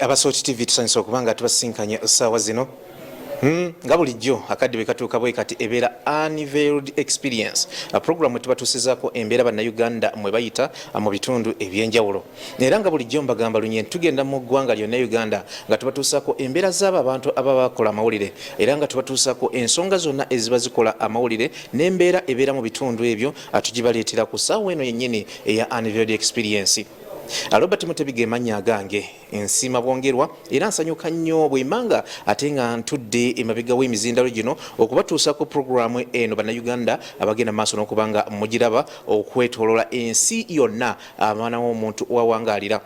Aba Salt TV, tusanyusa okuba nga tubasinkanye essaawa zino. Nga bulijjo akadde bwe katuuka bwe kati, ebeera Unveiled Experience, program tubatuusizaako embeera Bannayuganda mwe bayita mu bitundu ebyenjawulo. Era nga bulijjo mbagamba lunye, tugenda mu ggwanga lyonna Uganda nga tubatuusaako embeera z'abo abantu ababa bakola amawulire, era nga tubatuusaako ensonga zonna eziba zikola amawulire n'embeera ebeera mu bitundu ebyo, tugibaleetera ku ssaawa eno yennyini eya Unveiled Experience. Robert Mutebi ge mannya agange, nsiima bwongerwa era nsanyuka nnyo bwemanga ate nga ntudde emabega w'emizindalo gino okubatuusa ku puroguramu eno Bannayuganda abagenda maaso n'okuba nga mugiraba okwetolola ensi yonna abaana w'omuntu wawangaalira.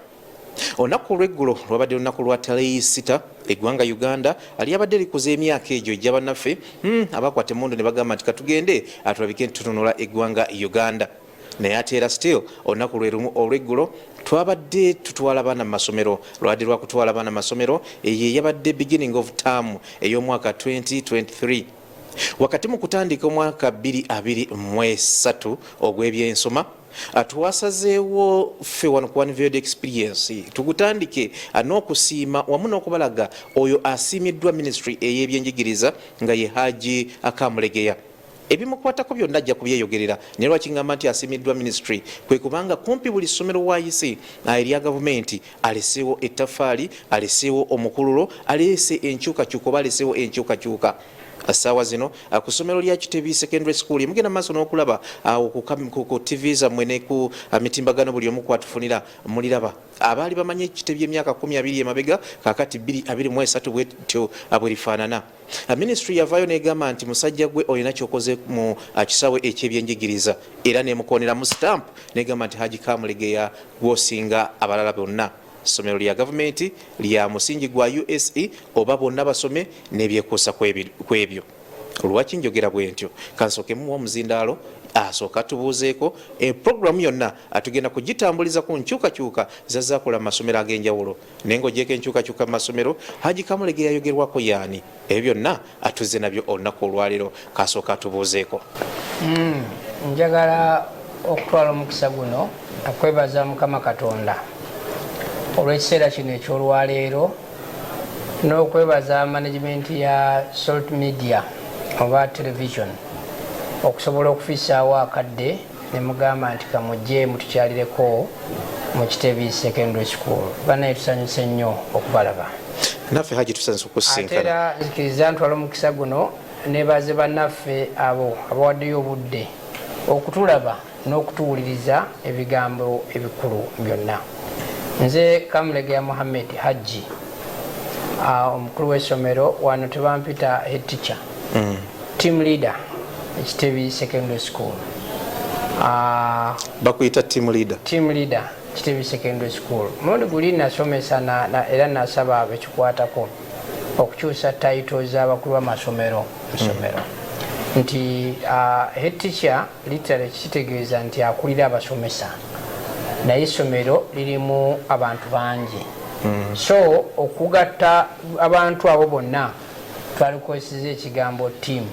Olunaku olw'eggulo lwabadde lunaku lwa tarehe 6. Eggwanga Uganda lyabadde likuza emyaka egyo ejja bannaffe abakwata emmundu ne bagamba nti katugende atulabike nti tutunula eggwanga Uganda. Naye ate era still olunaku lwe lumu olw'eggulo twabadde tutwala baana mu masomero, lwabadde lwakutwala baana mu masomero. Eyo eyabadde beginning of term ey'omwaka 2023. Wakati mu kutandika omwaka 2023 ogw'ebyensoma, twasazeewo ffe wano ku Unveiled Experience tugutandike n'okusiima wamu n'okubalaga oyo asiimiddwa ministry ey'ebyenjigiriza, nga ye Haji Kamulegeya. Ebimukwatako byonna ajja kubyeyogerera. Naye lwaki ngamba nti asiimiddwa ministry? Kwe kubanga kumpi buli ssomero waayise erya gavumenti aleseewo ettaffaali, aleseewo omukululo, aleese enkyukakyuka oba aleseewo enkyukakyuka. Essaawa zino ku ssomero lya Kitebi Secondary School mugenda maaso n'okulaba awo ku TV zammwe ne ku mitimbagano, buli omu kwatufunira muliraba. Abaali bamanyi Ekitebi emyaka 12 emabega, kakati 2023 bwetyo bwe lifaanana. Ministry yavaayo negamba nti musajja gwe olina kyokoze mu kisaawe ekyebyenjigiriza, era nemukoneramu stamp negamba nti Haji Kamulegeya gwosinga abalala bonna. Ssomero lya gavumenti lya musingi gwa USE oba bonna basome n'ebyekuusa ku ebyo. Lwaki njogera bwe ntyo? Kansooke muwa omuzindaalo asooka tubuuzeeko. Epuroguramu yonna atugenda kugitambuliza ku nkyukakyuka zazaakola mu masomero ag'enjawulo. Naye ng'ogyeko enkyukakyuka mu masomero, Haji Kamulege yayogerwako yaani? Ebyo byonna atuze nabyo olunaku olwaleero. Kasooka atubuuzeeko. Njagala okutwala omukisa guno okwebaza Mukama Katonda olw'ekiseera kino eky'olwaleero, n'okwebaza management ya Salt Media oba television okusobola okufisaawo akadde ne mugamba nti kamujje mutukyalireko mu Kitebi Secondary School. Banaye, tusanyuse nnyo okubalaba. Naffe Haji tusanyusa Ate okusinkana. Era nzikiriza ntwala omukisa guno nebaze bannaffe abo abawaddeyo obudde okutulaba n'okutuwuliriza ebigambo ebikulu byonna. Nze Kamulegeya Muhammed Hajji, omukulu w'essomero wano. Tebampita head teacher, team leader, Ekitebi Secondary School. Bakuyita team leader? Team leader, Kitebi Secondary School. Mulundi guli nasomesa era nasaba bekikwatako okukyusa title z'abakulu b'amasomero mu ssomero, nti head teacher literally kitegeeza nti akulira abasomesa, naye essomero lirimu abantu bangi, so okugatta abantu abo bonna twalikozeseza ekigambo team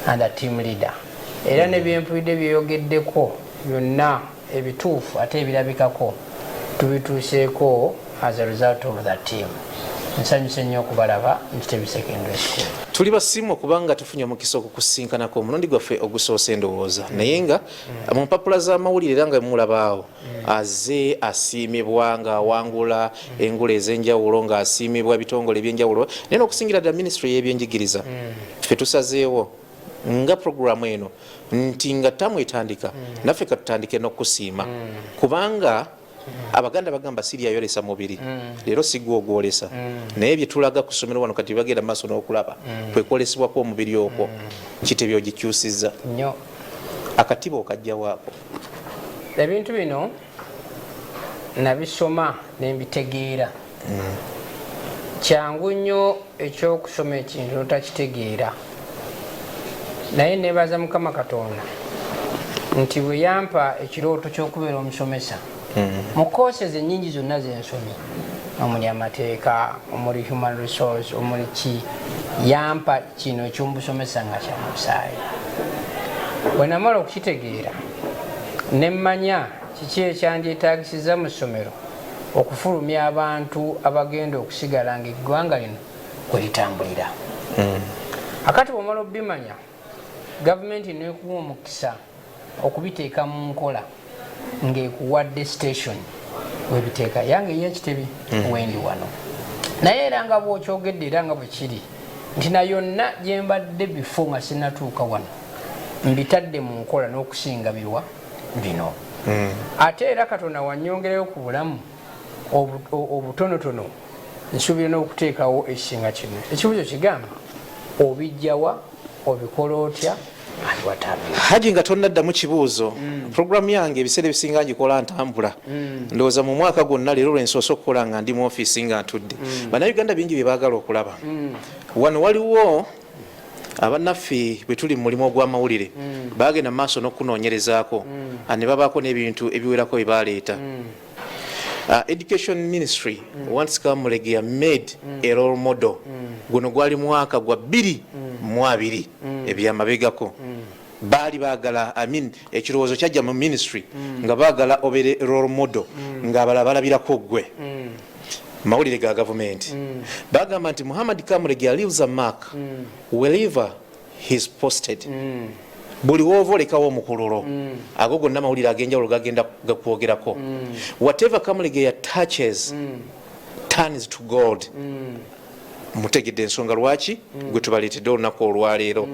and a team leader. Era nebyempulidde byeyogeddeko byonna ebituufu ate ebirabikako tubituuseeko as a result of the team. Nsanyuse nnyo okubalaba mu Kitebi Secondary School. Tuli basiimu okubanga tufunye omukisa okukusinkanako omulundi gwaffe ogusoose endowooza, naye nga mu mpapula z'amawulire era nga mulabaawo aze asiimibwa ng'awangula engula ez'enjawulo, ng'asiimibwa ebitongole ebyenjawulo, naye n'okusingira ddala minisitule y'ebyenjigiriza. Ffe tusazeewo nga puroguramu eno nti nga tamu etandika, naffe katutandike n'okusiima, kubanga Abaganda bagamba siryayolesa mubiri leero sigwa ogwolesa. Naye byetulaga ku ssomero wano kati bagenda maaso n'okulaba kwe kwolesebwako omubiri okwo. Kitebi ogikyusiza. Nnyo. Akatiba okajjawaako? Ebintu bino nabisoma nembitegeera. Kyangu nnyo ekyokusoma ekintu notakitegeera, naye nebaza Mukama Katonda nti bwe yampa ekirooto ky'okubeera omusomesa, mu courses ennyingi zonna zensomye, omuli amateeka, omuli human resource, omuli ki, yampa kino eky'omusomesa nga kyamusaayi. Bwe namala okukitegeera nemmanya kiki ekyandyetagisiza mu ssomero. Okufulumya abantu abagenda okusigala nga eggwanga lino kwe litambulira. Akati bwomala obimanya, gavumenti nekuwa omukisa okubiteeka mu nkola ng'ekuwadde station webiteeka, yange ey'ekitebi wendi wano. Naye era nga bwokyogedde, era nga bwe kiri nti na yonna gyembadde before nga sinatuuka wano, mbitadde mu nkola n'okusinga birwa bino. Ate era Katonda wanyongereyo ku bulamu obutonotono, nsuubira n'okuteekawo ekisinga kino. Ekibuuzo kigamba, obijjawa, obikola otya? Haji, nga tonnaddamu kibuuzo, puroguramu yange ebiseera ebisinga ngikola ntambula. Ndowooza mu mwaka gwonna leero lwensoose okukola nga ndi mu ofiisi nga ntudde. Bannayuganda bingi bye baagala okulaba. Wano waliwo abannaffe bwe tuli mu mulimu ogw'amawulire, bagenda mu maaso n'okunoonyerezaako ne babaako n'ebintu ebiwerako bye baleeta. Education ministry wants Kamulegeya made a role model. Guno gwali mwaka gwa 2020 ebyamabegako. Baali baagala, I mean, ekirowoozo kyajja mu ministry nga baagala obeere role model, ng'abalala balabirako ggwe. Mawulire ga gavumenti bagamba nti Muhammad Kamulegeya leaves a mark wherever he's posted. Buli woova olekawo omukululo. Ago gonna mawulire ag'enjawulo gagenda gakwogerako. Whatever Kamulegeya touches turns to gold. Mutegedde ensonga lwaki gwe tubaleetedde olunaku olwaleero.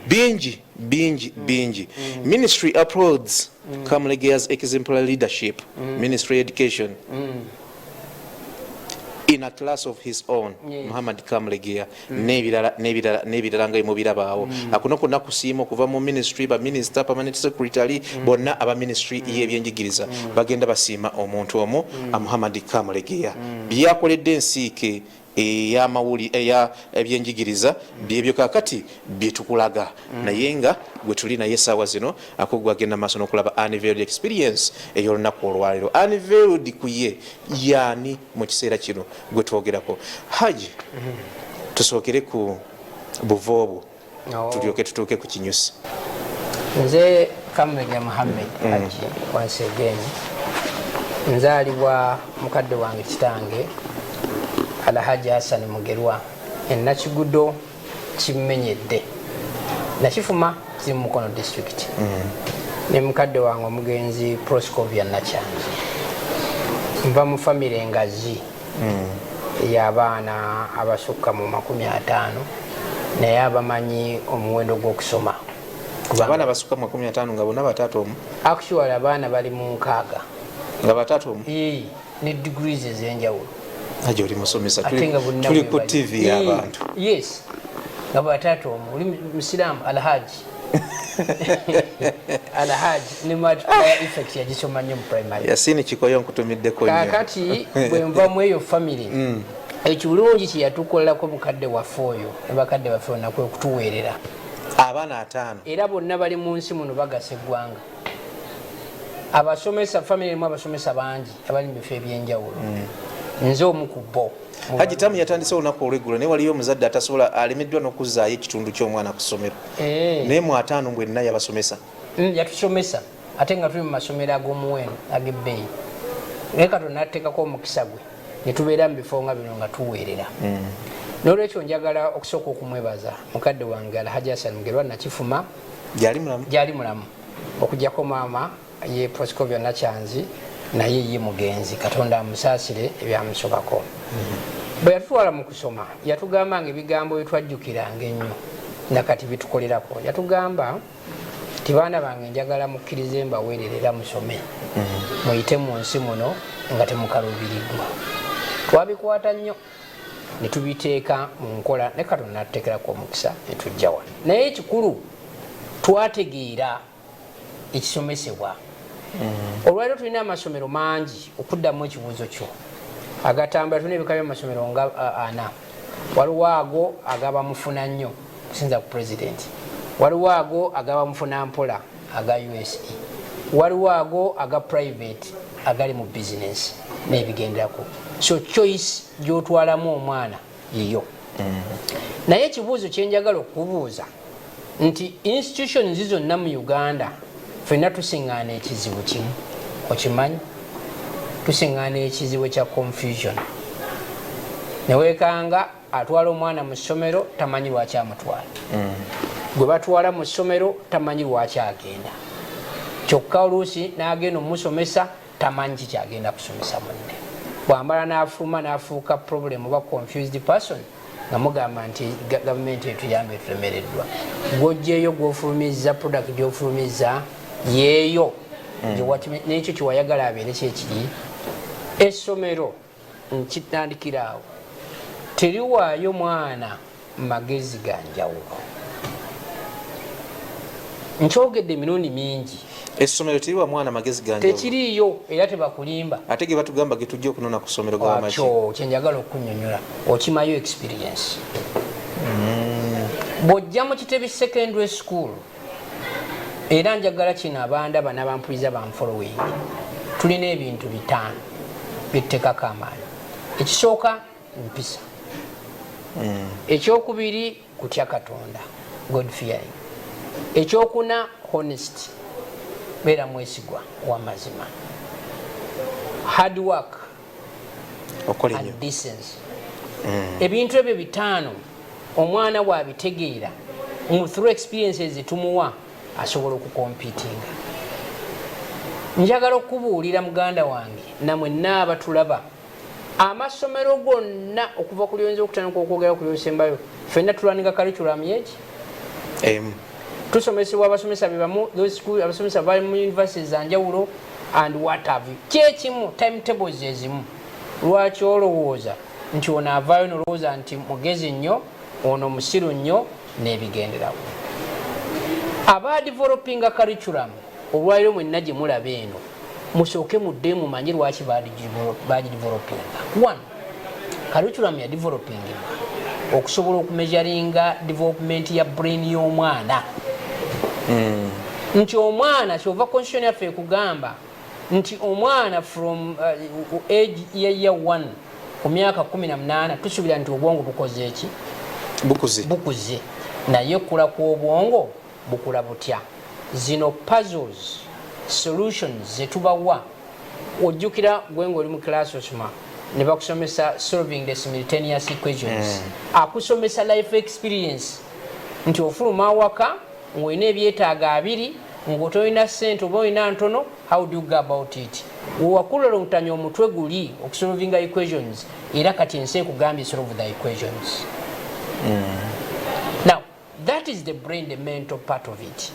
Bingi bingi bingi. Ministry applauds Kamulegeya's exemplary leadership. Ministry education, in a class of his own. Muhammad Kamulegeya n'ebirala n'ebirala n'ebirala nga bemubirabaawo. Akuno kwonna kusiima okuva mu ministry, baminisita, permanent secretary, bonna aba ministry y'ebyenjigiriza bagenda basiima omuntu omu, Muhammad Kamulegeya, byakoledde ensiike ey'amawuli eya ebyenjigiriza. Byebyo kakati byetukulaga, naye nga gwe tuli naye essaawa zino akugwa agenda maaso n'okulaba Unveiled Experience ey'olunaku olwaleero. Unveiled ku ye yaani mu kiseera kino gwe twogerako? Haji, tusookere ku buvo obwo, tulyoke tutuuke ku kinyusi. Nze Kamulegeya Muhammed Haji, once again. Nzaalibwa mukadde wange, kitange Alhaji Hassan Mugerwa, enakigudo kimenyedde Nakifuma, kiri mu Mukono District, ne mukadde wange omugenzi Proscovia Nakyanzi. Nva mu famire engazi y'abaana abasukka mu 50, naye abamanyi omuwendo gw'okusoma. Abaana basukka mu 50 nga bonna bataata omu? Actually abaana bali mu 60. Nga bataata omu? Ee, ne degrees ez'enjawulo. Haji, oli musomesa. Ate nga bonna tuli bwe ku bali. TV Ee, y'abantu. Yes, nga bataata omu. Oli musiraamu, Alhaji, Alhaji ne multiplier effect yagisoma nnyo mu primary. Yasini Kikoyo, nkutumiddeko nnyo. Kaakati bwe nva mu eyo family, ekirungi kyeyatukolerako mukadde waffe oyo ne bakadde baffe bonna kwe kutuweerera. Abaana 50. Era bonna bali mu nsi muno bagasa eggwanga. Abasomesa, family erimu abasomesa bangi abali mu bifo ebyenjawulo, nze omu ku bo. Haji, tamu yatandise olunaku olweggulo, naye waliyo omuzadde atasobola, alemeddwa n'okuzzaayo ekitundu ky'omwana ku ssomero. Naye mu 50 bwenna yabasomesa. Yatusomesa ate nga tuli mu masomero ag'omuwendo ag'ebbeeyi, naye Katonda nateekako omukisa gwe ne tubeera mu bifo nga bino nga tuweerera. N'olwekyo njagala okusooka okumwebaza mukadde wange Alhaji Hassan Mugerwa Nakifuma. Gyali mulamu? Gyali mulamu, okugjako maama ye Proscovia Nakyanzi, naye ye mugenzi, Katonda amusaasire ebyamusobako. Bwe yatutwala mu kusoma, yatugamba nga ebigambo byetwajjukiranga ennyo nakati bitukolerako. Yatugamba ti, "Baana bange, njagala mukkirize mbaweerere era musome, muyite mu nsi muno nga temukalubiriddwa." Twabikwata nnyo ne tubiteeka mu nkola, ne Katonda natuteekerako omukisa ne tujja wano. Naye ekikulu, twategeera ekisomesebwa. Olwaliro tulina amasomero mangi. Okuddamu ekibuuzo kyo, agatambula, tulina ebika by'amasomero nga ana. Waliwo ago agaba mufuna nnyo kusinza ku pulezidenti, waliwo ago agaba mufuna mpola aga USE, waliwo ago aga private agali mu bizinesi n'ebigenderako. So choice gy'otwalamu omwana yiyo. Naye ekibuuzo kyenjagala okubuuza nti institutions zonna mu Uganda, ffenna tusiŋŋaana ekizibu kimu. Okimanyi, Tusiŋŋaana ekizibu ekya confusion, newekanga atwala omwana mu ssomero tamanyi lwaki amutwala. Gwe batwala mu ssomero tamanyi lwaki agenda. Kyokka oluusi n'agenda omusomesa tamanyi kikyagenda kusomesa munne. Bwamala n'afuluma n'afuuka problem oba confused person, nga mugamba nti gavumenti etuyambe, etulemereddwa. Gwojjeeyo, gwofulumiza product gyofulumiza yeeyo nekyo kyewayagala abeere kyekiri. Essomero, nkitandikiraawo, teriwaayo mwana magezi ga njawulo. Nkyogedde emirundi mingi. Essomero teriwa mwana magezi ga njawulo? Tekiriiyo, era tebakulimba. Ate ge batugamba ge tujja okunona ku ssomero gaba maki? Kyo kyenjagala okunyonyola, okimayo experience. Bw'ojja mu Kitebi Secondary School, era njagala kino abandaba n'abampuliza banfollowing, tulina ebintu bitaano byetuteekako amaanyi. Ekisooka, mpisa. Ekyokubiri, kutya Katonda, God fearing. Ekyokuna, honest, beera mwesigwa, wamazima, hard work okola ennyo and decency. Ebintu ebyo bitaano omwana bw'abitegeera mu through experiences tumuwa, asobola okucompetinga. Njagala okubuulira muganda wange namwenna abatulaba, amasomero gonna okuva ku lyoyinza okutandika okwogera ku lyosembayo, ffenna tulwaninga curriculum yeki emu. Tusomesebwa abasomesa be bamu. Those school abasomesa bali mu universities zanjawulo and what have you, kyekimu, timetables ezimu. Lwaki olowooza nti ono avaayo nolowooza nti mugezi nnyo, ono musiru nnyo n'ebigenderawo? Aba developinga curriculum olwaliro mwenna gye mulaba eno, musooke mudde mumanye lwaki bagidevelopinga. One, curriculum ya developingibwa okusobola okumeasuringa development ya brain y'omwana, nti omwana, kyova constitution yaffe ekugamba nti omwana from age ya year 1 ku myaka 18 tusuubira nti obwongo bukoze eki? Bukuze. Bukuze. Naye okula kw'obwongo bukula butya? Zino puzzles, solutions zetubawa. Ojjukira gwe nga oli mu class osoma ne bakusomesa solving the simultaneous equations. Akusomesa life experience nti ofuluma awaka ng'olina ebyetaago abiri, ng'otolina ssente oba olina ntono, how do you go about it? Wewakulolontanya omutwe guli okusolvinga equations, era kati ensi ekugambye solve the equations. Now that is the brain, the mental part of it.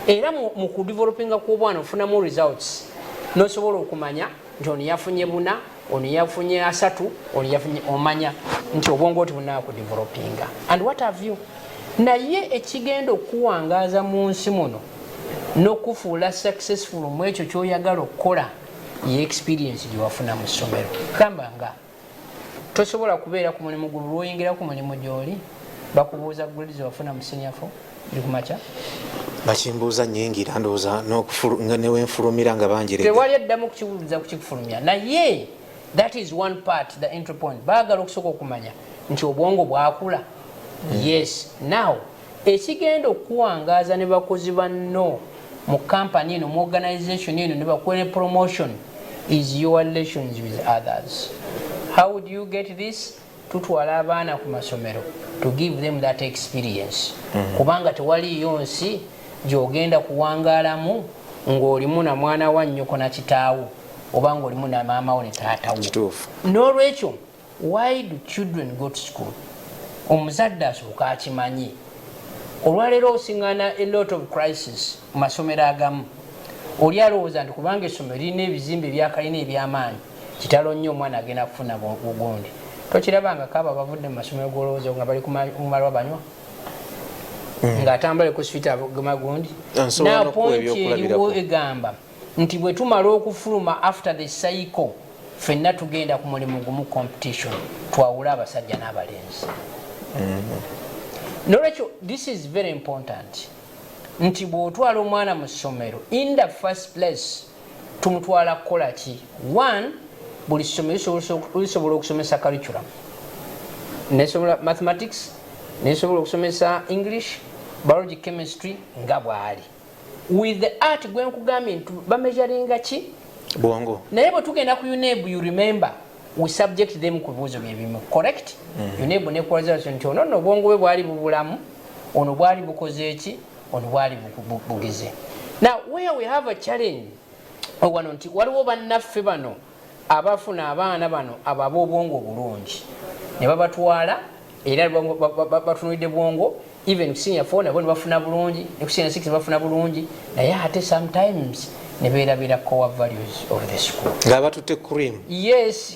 Era mu kudevelopinga kw'obwana ofunamu results nosobola okumanya nti ono yafunye buna, ono yafunye asatu, ono yafunye, omanya nti obwongo oti bunakudevelopinga and what have you. Naye ekigenda okuwangaaza mu nsi muno n'okufuula successful mu ekyo kyoyagala okukola ye experience gyewafuna mu ssomero. Gamba nga tosobola kubeera ku mulimu gwe, lwoyingira ku mulimu gyoli bakubuuza grade zewafuna mu senior four eri kumakya. Bakimbuuza nyingira, ndowooza nga newenfulumira nga banjerega. Tewali addamu kukibuuza kukikufulumya. Naye that is one part, the entry point. Baagala okusooka okumanya nti obwongo bwakula. Yes, now ekigenda okuwangaaza ne bakozi banno mu kampany eno, mu organization eno, ne bakuwa ne promotion is your relations with others. How do you get this? Tutwala abaana ku masomero to give them that experience, kubanga tewaliyo nsi gyogenda kuwangaalamu ng'olimu na mwana wa nnyoko na kitaawo, oba ng'olimu na maama wo ne taatawo. N'olwekyo, why do children go to school? Omuzadde asooka akimanyi. Olwaleero osiŋŋaana a lot of crisis mu masomero agamu. Oli alowooza nti kubanga essomero lirina ebizimbe ebyakalina ebyamaanyi, kitalo nnyo, omwana agenda kufuna bugundi. Tokirabangako abo abavudde mu masomero golowooza nga bali ku malwa banywa, ng'atambula ku street magundi? Nsobola Now n'okuwa point ebyokulabirako. eriwo egamba nti bwe tumala okufuluma after the cycle, ffenna tugenda ku mulimu gumu, competition, twawule abasajja n'abalenzi. Nolwekyo this is very important nti bw'otwala omwana mu ssomero, in the first place tumutwala kukola ki? One, buli ssomero lisobola okusomesa curriculum, nesobola mathematics, nesobola okusomesa English, biology, chemistry nga bwali with the art. Gwe nkugambye nti bameasuringa ki? Bwongo. Naye bwe tugenda ku UNEB, you remember we subject them ku bibuuzo byebimu, correct? UNEB nekola nti ono nno obwongo bwe bwali bubulamu, ono bwali bukoze eki, ono bwali bugize. Now where we have a challenge wano nti waliwo bannaffe bano abafuna abaana bano abo ab'obwongo obulungi ne babatwala, era batunulidde bwongo. Even senior 4 nabo ne bafuna bulungi, ne ku senior 6 bafuna bulungi, naye ate sometimes ne beerabira core values of the school. Nga batutte cream. Yes,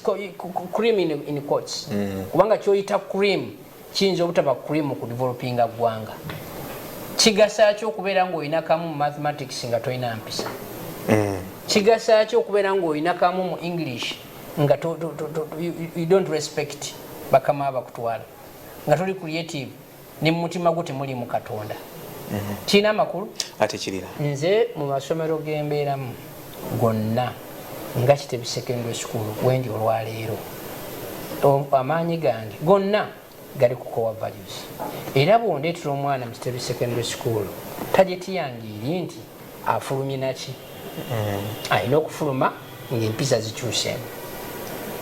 cream in quotes, kubanga kyoyita cream kiyinza obutaba cream ku developinga ggwanga. Kigasa ki okubeera ng'olina kamu mu mathematics nga tolina mpisa? Kigasa ki okubeera ng'olina kamu mu English nga you don't respect bakama bakutwala, nga toli creative, ne mu mutima gwo temulimu Katonda? Kirina amakulu? Ate kirina. Nze mu masomero gembeeramu gonna, nga Kitebi Secondary School wendi olwaleero, amaanyi gange gonna gali ku core values. Era bwondeetera omwana mu Kitebi Secondary School, target yange eri nti afulumye naki? Alina okufuluma ng'empisa zikyuseemu.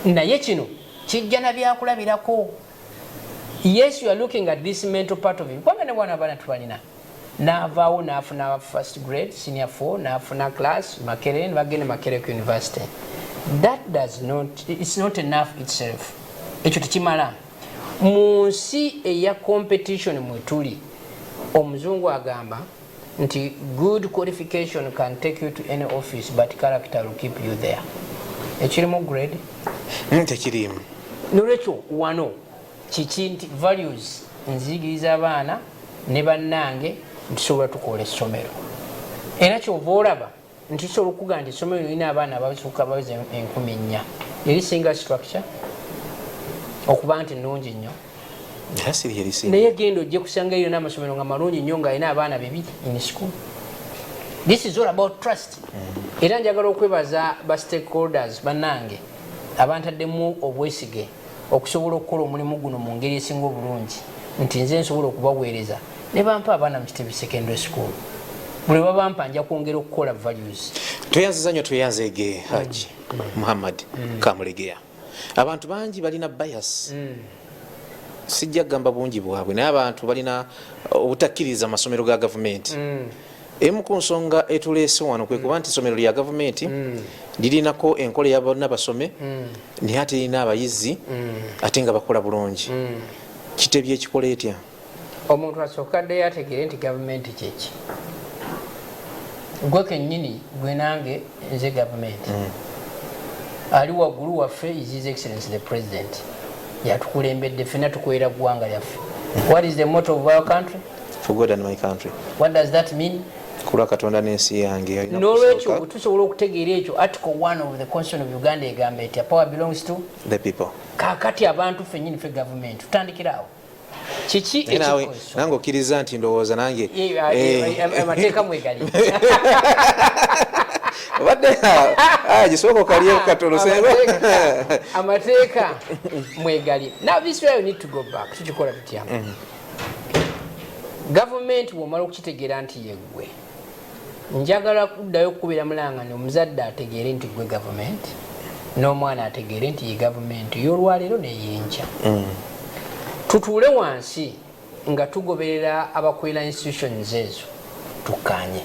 Naye kino kijja na byakulabirako. Yes, you are looking at this mental part of it, kubanga ne bwana abaana tubalina n'avaawo n'afuna first grade senior 4, n'afuna class Makerere, ne bagenda Makerere ku university. That does not, it's not enough itself. Ekyo tekimala mu nsi eya competition mwe tuli. Omuzungu agamba nti good qualification can take you to any office, but character will keep you there. Ekirimu grade? Tekirimu. Nolwekyo wano kiki nti values nziyigiriza abaana ne bannange ntisobola tukola essomero, era kyova olaba nti tusobola okuga nti essomero lirina abaana abasukka baweza 4000, erisinga structure okuba nti nnungi nnyo. Era siri erisinga. Naye genda ojje kusanga eyo n'amasomero nga malungi nnyo nga alina abaana bibiri in school. This is all about trust. Era njagala okwebaza ba stakeholders bannange abantaddemu obwesige okusobola okukola omulimu guno mu ngeri esinga obulungi, nti nze nsobola okubaweereza ne bampa abaana mu Kitebi Secondary School. Buli babampa, nja kwongera okukola values. Tweyanziza nnyo, tweyanzeege Haji Muhammad Kamulegeya. Abantu bangi balina bias, sijja kugamba bungi bwabwe, naye abantu balina obutakkiriza amasomero ga gavumenti. Emu ku nsonga etuleese wano kwe kuba nti essomero lya gavumenti lirinako enkola eya bonna basome, naye ate lirina abayizi ate nga bakola bulungi. Kitebi ekikola etya? Omuntu asooka ddeyo ategeere nti gavumenti kyeki. Gwe kennyini, gwe nange, nze gavumenti. Ali waggulu waffe is His Excellence the President, yatukulembedde ffena, tukolera ggwanga lyaffe. What is the motto of our country? For God and my country. What does that mean? Kulwa Katonda n'ensi yange. Olina N'olwekyo okusooka bwe tusobola okutegeera ekyo, Article 1 of the Constitution of Uganda egamba etya? Power belongs to the people. Kaakati abantu ffennyini ffe gavumenti, tutandikira awo. Kiki Naye naawe ekikozesebwa? Nange okkiriza nti ndowooza nange Amateeka mwegali. Obadde gisooka okalyeku katono. Amateeka mwegali. Now this way you need to go back. Tukikola tutya? Gavumenti bwomala okukitegeera nti yeggwe, njagala kuddayo okukubira mulanga ni omuzadde ategeere nti gwe gavumenti, n'omwana ategeere nti ye gavumenti y'olwaleero neyenkya. Tutuule wansi nga tugoberera abakwera institutions ezo, tukkaanye.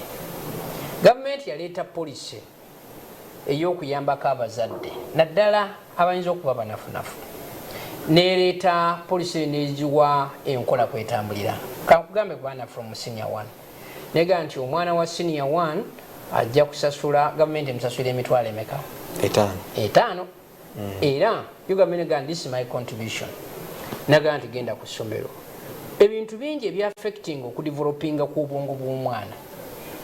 Gavumenti yaleeta policy ey'okuyambako abazadde, naddala abayinza okuba banafunafu, nereeta policy negiwa enkola kwetambulira. Kankugambe, baana from senior one, nega nti omwana wa senior one ajja kusasula, gavumenti emusasula emitwalo emeka? 5. 5. Era yo gavumenti ega, "This is my contribution." Nagaa nti genda ku ssomero. Ebintu bingi ebyaffecting okudevelopinga kw'obwongo bw'omwana,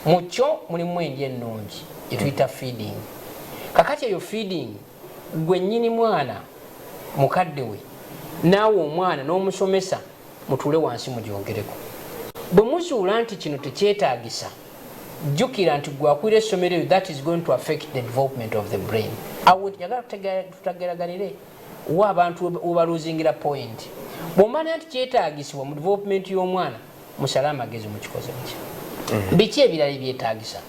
mu kyo mulimu endya ennungi gyetuyita feeding. Kakati eyo feeding, gwe nnyini mwana, mukadde we, naawe omwana n'omusomesa mutuule wansi mugyogereko. Bwe muzuula nti kino tekyetaagisa, jjukira nti gwakwira essomero eyo, that is going to affect the development of the brain. Awo njagala tutageeraganire wa abantu webalosingira point. Bwomanya nti kyetaagisibwa mu development y'omwana, musale amagezi mukikoze mutya? Biki ebirala ebyetaagisa?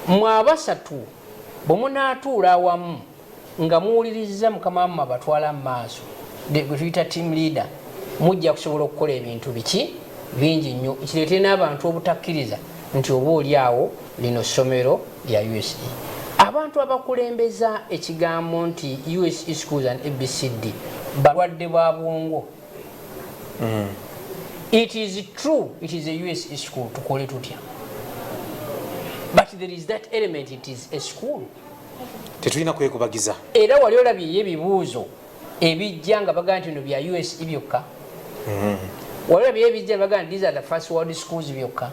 Mwe abasatu Bwe munaatuula awamu nga muwuliriza mukama wammwe abatwala mu maaso, gwe tuyita team leader, mujja kusobola okukola ebintu biki bingi nnyo, kireetere n'abantu obutakkiriza nti oba oli awo lino ssomero lya USE. Abantu abakulembeza ekigambo nti USE schools and ABCD balwadde ba bwongo. It is true, it is a USE school, tukole tutya? But there is that element, it is a school. Tetulina kwekubagiza. Era wali olabyeyo ebibuuzo ebijja nga bagamba nti bino bya USE byokka? Wali olabyeyo ebijja nga bagamba nti these are the first world schools byokka?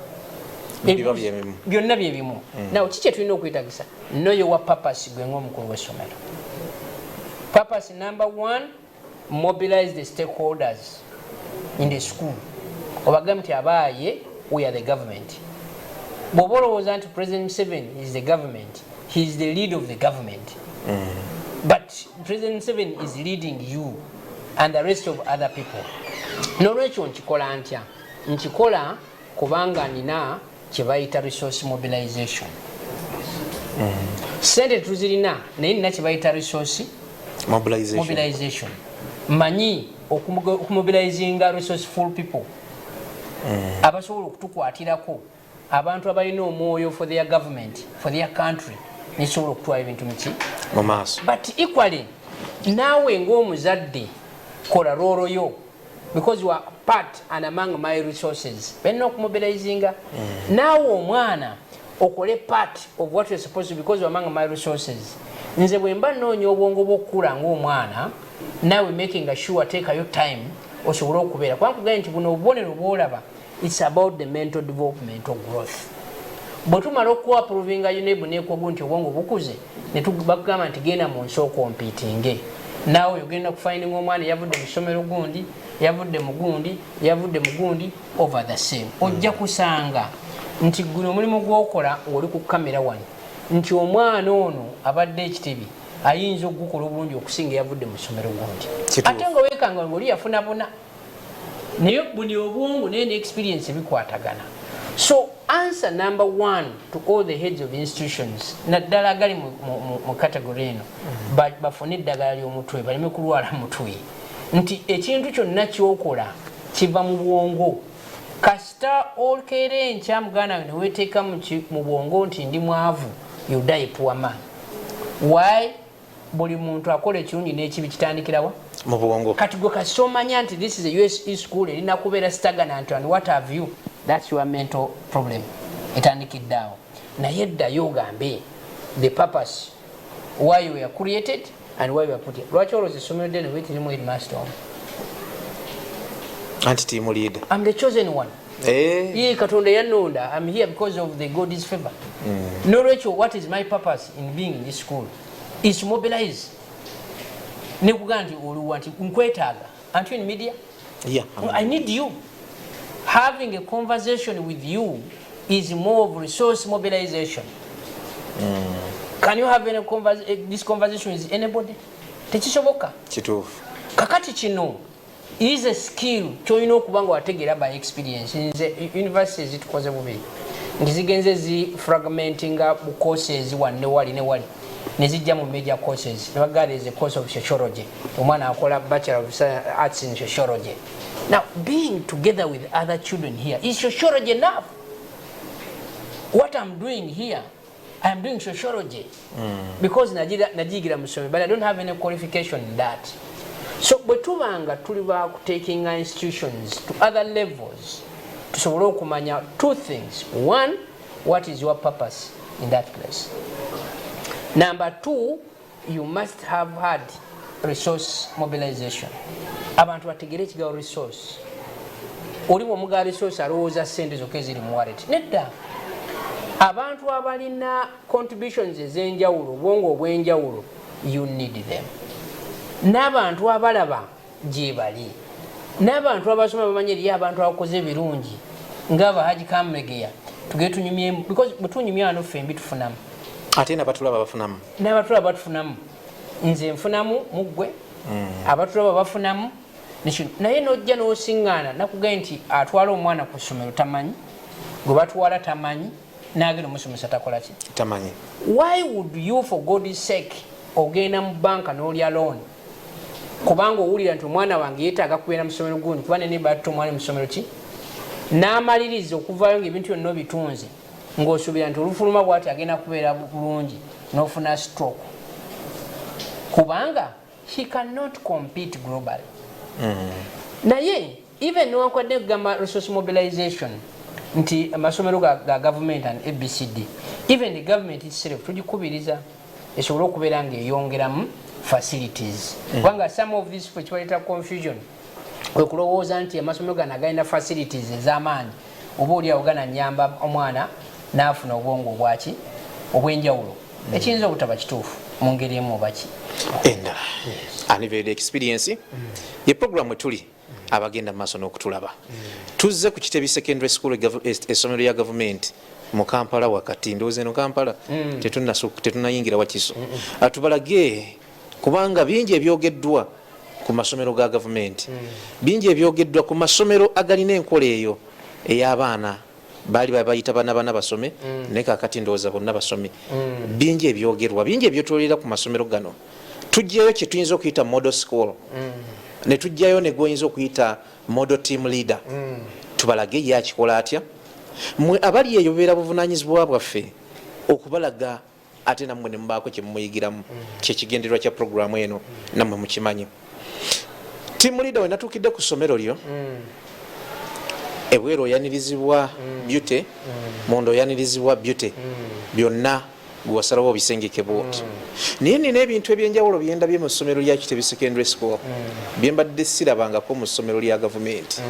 Biba byebimu. Byonna byebimu. Now, ki kyetulina okwetagisa? Know your purpose. Gwe ng'omukulu w'essomero, purpose number one, mobilize the stakeholders in the school. Obagambe nti abaaye, we are the government. Bw'oba olowooza nti President Museveni is the government, he is the lead of the government, but President Museveni is leading you and the rest of other people. Nolwekyo nkikola ntya? Nkikola kubanga nina kyebayita resource mobilization. Sente tuzirina, naye nina kyebayita resource mobilization. Mobilization. Manyi okumobilizinga resourceful people abasobola okutukwatirako, abantu abalina omwoyo for their government, for their country, nekisobola okutwala ebintu muki? Mu maaso. But equally, naawe ng'omuzadde kola role yo, because you are part and among my resources balina okumobilizinga. Naawe omwana okole part of what you're supposed to, because you are among my resources. Nze bwe mba nnoonya obwongo bw'okukula ng'omwana, naawe making sure teekayo time osobole okubeera, kubanga kugambye nti buno obubonero bwolaba, it's about the mental development or growth. Bwe tumala okuapprovinga UNEB nekwogu nti obwongo bukuze, bakugamba nti genda mu nsi okompitinge. Naawe ogenda kufindinga omwana yavudde mu ssomero gundi, yavudde mu gundi, yavudde mu gundi, over the same. Ojja kusanga nti guno omulimu gwokola ng'oli ku kamera wano, nti omwana ono abadde ekitebi ayinza okugukola obulungi okusinga eyavudde mu ssomero gundi. Ate nga wekanga ngaoli yafuna buna, naye buli obwongo naye ne experience bikwatagana. So answer number one to all the heads of institutions, naddala agali mu category eno, bafune eddagala ly'omutwe baleme kulwala mutwe, nti ekintu kyonna kyokola kiva mu bwongo. Kasita okeera enkya, muganda we, neweteeka mu bwongo nti ndi mwavu, you die poor man. Why? Buli muntu akola ekirungi n'ekibi kitandikirawa? Mu bwongo. Kati gwe kasita omanya nti this is a USE school, erina kubeera stagnant and what have you, that's your mental problem etandikidde awo. Naye ddayo ogambe the purpose why you were created and why you were put here. Lwaki olowooza essomero ddene wetirimu headmaster omu? Anti team leader. I'm the chosen one. Ye Katonda yannonda. I'm here because of the God's favor. Nolwekyo, what is my purpose in being in this school is to mobilize. Nekugamba nti oluwa nti nkwetaaga. Aren't you in media? Yeah. I need you. Having a conversation with you is more of resource mobilization. Can you have any this conversation with anybody? Tekisoboka. Kituufu. Kakati kino is a skill kyolina okuba nga wategeera by experience. Nze university zitukoze bubiri nti zigenze zi fragmentinga bu courses wano ne wali ne wali, nezijja mu major courses, nebagaa there is a course of sociology, omwana akola Bachelor of Arts in Sociology. Now, being together with other children here is sociology enough. What I'm doing here, I am doing sociology because najigira mu ssomero, but I don't have any qualification in that. So bwe tuba nga tuli ba kutakinga institutions to other levels, tusobole okumanya two things. One, what is your purpose in that place? Number two, you must have had resource mobilization. Abantu bategere ekigambo resource. Oli bwomuga resource alowooza sente zokka eziri mu wallet. Nedda, abantu abalina contributions ez'enjawulo, obwongo obw'enjawulo, you need them. N'abantu abalaba gye bali, n'abantu abasoma bamanyi eriyo abantu abakoze ebirungi ng'aba Haji Kamulegeya, tugere tunyumyemu, because bwe tunyumya wano ffembi tufunamu. Ate nabatulaba bafunamu. N'abatulaba batufunamu. Nze nfunamu muggwe, abatulaba bafunamu nekino. Naye nojja n'osiŋŋaana nakugambye nti atwala omwana ku ssomero tamanyi, gwe batwala tamanyi. Nagenda omusomesa takolaki? Tamanyi. Why would you, for God's sake, ogenda mu banka n'olya loan kubanga owulira nti omwana wange yeetaaga kubeera mu ssomero gundi, kuba nene batta omwana mu ssomero ki, n'amaliriza okuvaayo ngaebintu byonna obitunze, ng'osuubira nti olufuluma bwati agenda kubeera bulungi, n'ofuna stroke kubanga he cannot compete globally? Naye even newankwadde kugamba resource mobilization nti amasomero ga government and ABCD, even the government itself tugikubiriza esobole okubeera ngaeyongeramu facilities, kubanga some of this kibaleta confusion, kwe kulowooza nti amasomero gano agalina facilities ez'amaanyi oba oliawo gananyamba omwana n'afuna obwongo obwaki obwenjawulo. Ekiyinza obutaba kituufu mu ngeri emu obaki. Endala. Unveiled Experience ye programu etuli abagenda maaso n'okutulaba. Tuzze ku Kitebi Secondary School, essomero lya gavumenti mu Kampala wakati. Ndowooza eno Kampala tetunayingira Wakiso. Tubalage kubanga bingi ebyogeddwa ku masomero ga gavumenti, bingi ebyogeddwa ku masomero agalina enkola eyo ey'abaana baali babayita bana bana basome, naye kakati ndowooza bonna basome. Bingi ebyogerwa, bingi ebyotolera ku masomero gano. Tujjayo kyetuyinza okuyita model school, ne tujjayo ne gwoyinza okuyita model team leader, tubalage ye akikola atya. Mwe abali eyo, bubeera buvunanyizibwa bwaffe okubalaga, ate nammwe ne mubaako kyemumuyigiramu. Kyekigendererwa kya programu eno, nammwe mukimanyi. Team leader, we natuukidde ku ssomero lyo, ebweru oyanirizibwa beauty, munda oyanirizibwa beauty, byonna gwewasalawo obisengeke bwoti. Naye nina ebintu ebyenjawulo byendabye mu ssomero lya Kitebi Secondary School byembadde sirabangako mu ssomero lya gavumenti.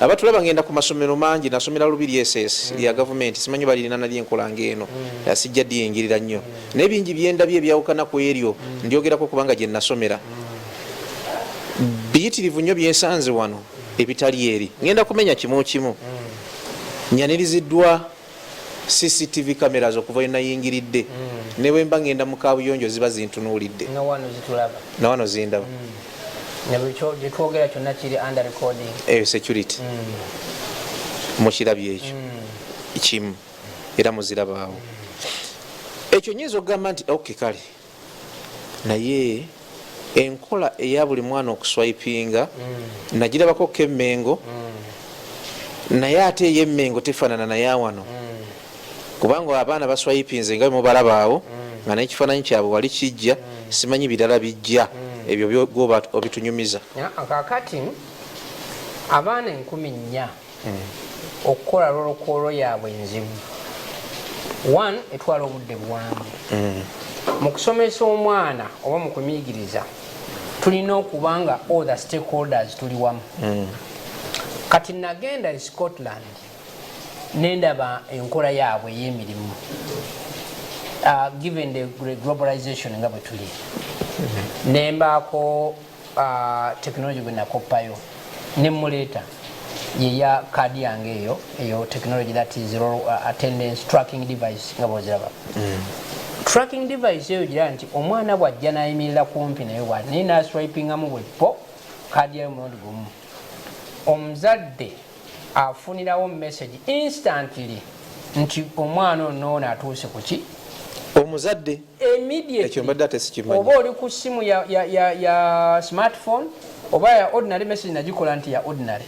Abatulaba, ngenda ku masomero mangi, nasomera Lubiri SS lya gavumenti, simanyi balirina nali enkola ngaeno, sijja diyingirira nnyo, naye bingi byendabye ebyawukana ku eryo ndyogerako kubanga gye nasomera. Biyitirivu nnyo byensanze wano ebitali eri. Ngenda kumenya kimu kimu. Nyaniriziddwa CCTV cameras okuva wenayingiridde, ne bwemba ngenda mu kabuyonjo ziba zintunuulidde. Nawano zitulaba. Nawano zindaba. Gyetwogera kyonna kiri under recording. Eyo security mukirabye ekyo kimu, era muzirabaawo. Ekyo nyinza okugamba nti ok, kale, naye enkola eya buli mwana okuswipinga nagirabako kemmengo, naye ate eyemmengo tefaanana naye awano, kubanga abaana baswipinze nga bemubalabaawo nga nekifaananyi kyabwe wali kijja, simanyi birala bijja, ebyo gwoba obitunyumiza. Kakati abaana 4000 okukola roll call yaabwe nzibu. One, etwala obudde buwanvu. Mu kusomesa omwana oba mu kumuyigiriza, tulina okuba nga all the stakeholders tuli wamu. Kati nagenda e Scotland nendaba enkola yaabwe ey'emirimu, given the globalization nga bwe tuli, nembaako technology gwe nakoppayo nemuleeta, yeya kaadi yange eyo, eyo technology that is attendance tracking device nga bwoziraba. Tracking device eyo gira nti omwana bwajja nayimirira kumpi naye bwati, naye naswipingamu bwepo kaadi yayo mulundi gumu, omuzadde afunirawo message instantly nti omwana ono atuuse kuki. Omuzadde? Immediately. Ekyo mbadde ate sikimanyi. Oba oli ku simu ya smartphone oba ya ordinary, message nagikola nti ya ordinary,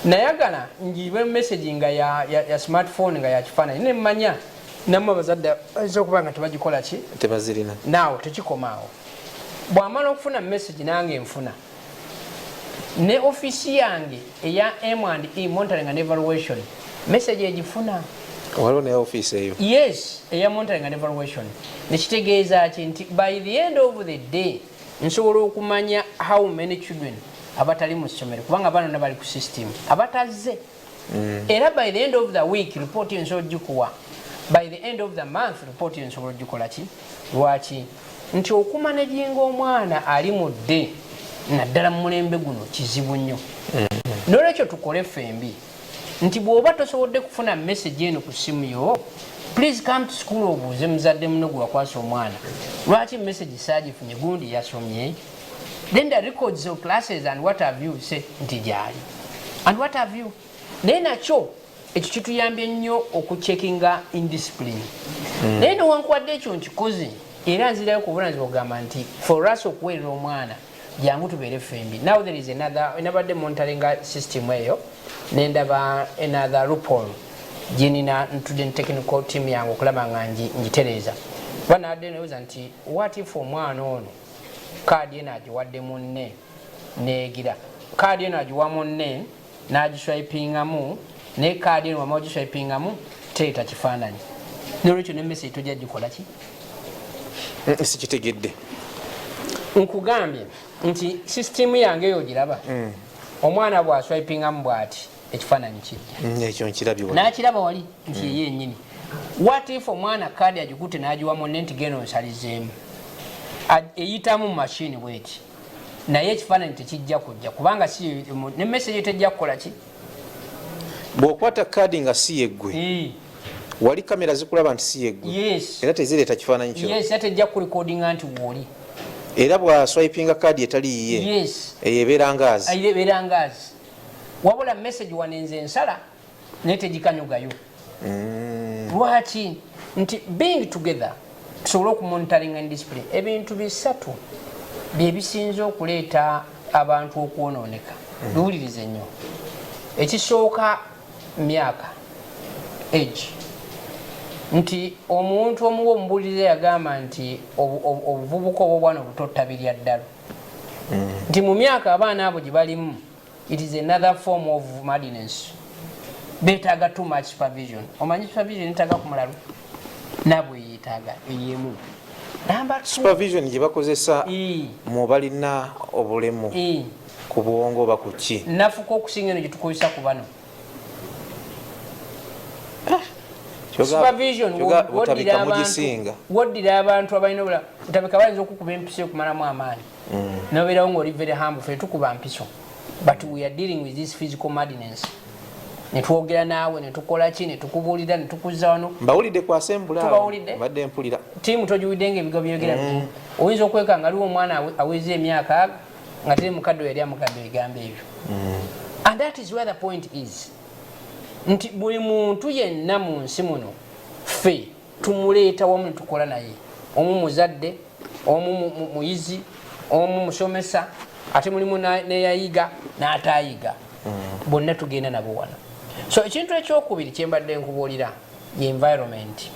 nayagala njibe message nga ya smartphone nga ya kifaananyi, nemmanya nammwe abazadde ayinza okuba nga tebagikola ki. Tebazirina. Naawe tekikomaawo, bw'amala okufuna message, nange nfuna ne ofiisi yange eya M&E, monitoring and evaluation, message egifuna. Waliwo naye ofiisi eyo? Yes, eya monitoring and evaluation. Nekitegeeza ki? Nti by the end of the day nsobola okumanya how many children abatali mu ssomero, kubanga abaana bonna bali ku system abatazze. Era by the end of the week report eyo nsobola ogikuwa, by the end of the month report eyo nsobola ogikola ki. Lwaki? Nti okumanaginga omwana ali mu dde, naddala mu mulembe guno, kizibu nnyo. Nolwekyo tukole ffembi nti bw'oba tosobodde kufuna message eno ku ssimu yo, please come to school obuuze muzadde muno gwe wakwasa omwana, lwaki message saagifunye, gundi yasomye? Then the records of classes and what have you say nti gyali and what have you. Naye nakyo Ekyo kituyambye nnyo okucheckinga indiscipline. Naye newankubadde ekyo nkikoze, era nzirayo ku buvunaanyizibwa okugamba nti for us okuweerera omwana, jangu tubeere ffembi. Now there is another, nabadde monitoringa system eyo, nendaba another loophole gyenina ntudde ne technical team yange okulaba nga ngitereeza, kuba nabadde nebuuza nti what if omwana ono kaadi eno agiwadde munne, neegira kaadi eno agiwa munne n'agiswipingamu, naye kaadi eno wama ogiswipingamu teeta kifaananyi, nolwekyo ne message tojja gikola ki? Sikitegedde. Nkugambye nti sisitimu yange eyo ogiraba, omwana bw'aswipingamu bw'ati, ekifaananyi kijja. Ekyo nkirabye wali. N'akiraba wali nti yeye yennyini. What if omwana kaadi agikutte n'agiwa munne nti genda onsalizeemu? Eyitamu mu mashini bweti, naye ekifaananyi tekijja kujja kubanga si ne message tejja kukola ki? Bw'okwata kaadi nga si yeggwe, wali kamera zikulaba nti si yeggwe, era tezireeta kifaananyi kyo. Yes, era tejja kurecordinga nti wooli. Era bw'aswipinga kaadi etali yiye, eyo ebeera ngaazi. Ebeera ngaazi, wabula message wanenze ensala naye tegikanyugayo. Lwaki? Nti being together tusobole okumonitoringa indiscipline. Ebintu bisatu byebisinze okuleeta abantu okwonooneka, biwulirize nnyo. Ekisooka myaka, age, nti omuntu omuwa omubuuliriza yagamba nti obuvubuka oba obwana obuto tabirya ddalo, nti mu myaka abaana abo gye balimu, it is another form of madness, betaaga too much supervision. Omanyi supervision etaaga ku mulalu nabwe yetaaga eyemu. Number two, Supervision gye bakozesa mu balina obulemu ku bwongo oba ku ki? Nafuka okusinga eno gyetukozesa ku bano. Supervision Butabika woddira abantu mugisinga. Woddira abantu abalina obula butabika, bayinza okukuba empiso ekumalamu amaanyi, nobeerawo ngaoli very humble. Fe tukuba mpiso, but we are dealing with this physical madness, netwogera naawe, netukola ki, netukubuulira, netukuzza wano. Mbawulidde kwasembula awo. Tubawulidde? Mbadde mpulira. Tiimu togiwulidde nga ebigo byogera? Oyinza okweka nga aliwo omwana aweza emyaka ago nga teri mukadde we yali amugamba ebigambo ebyo. And that is where the point is, nti buli muntu yenna mu nsi muno ffe tumuleeta wamu netukola naye, omu muzadde, omu muyizi, omu musomesa, ate mulimu neyayiga n'atayiga, bonna tugenda nabo wano. So ekintu ekyokubiri kyembadde nkubuulira ye environment,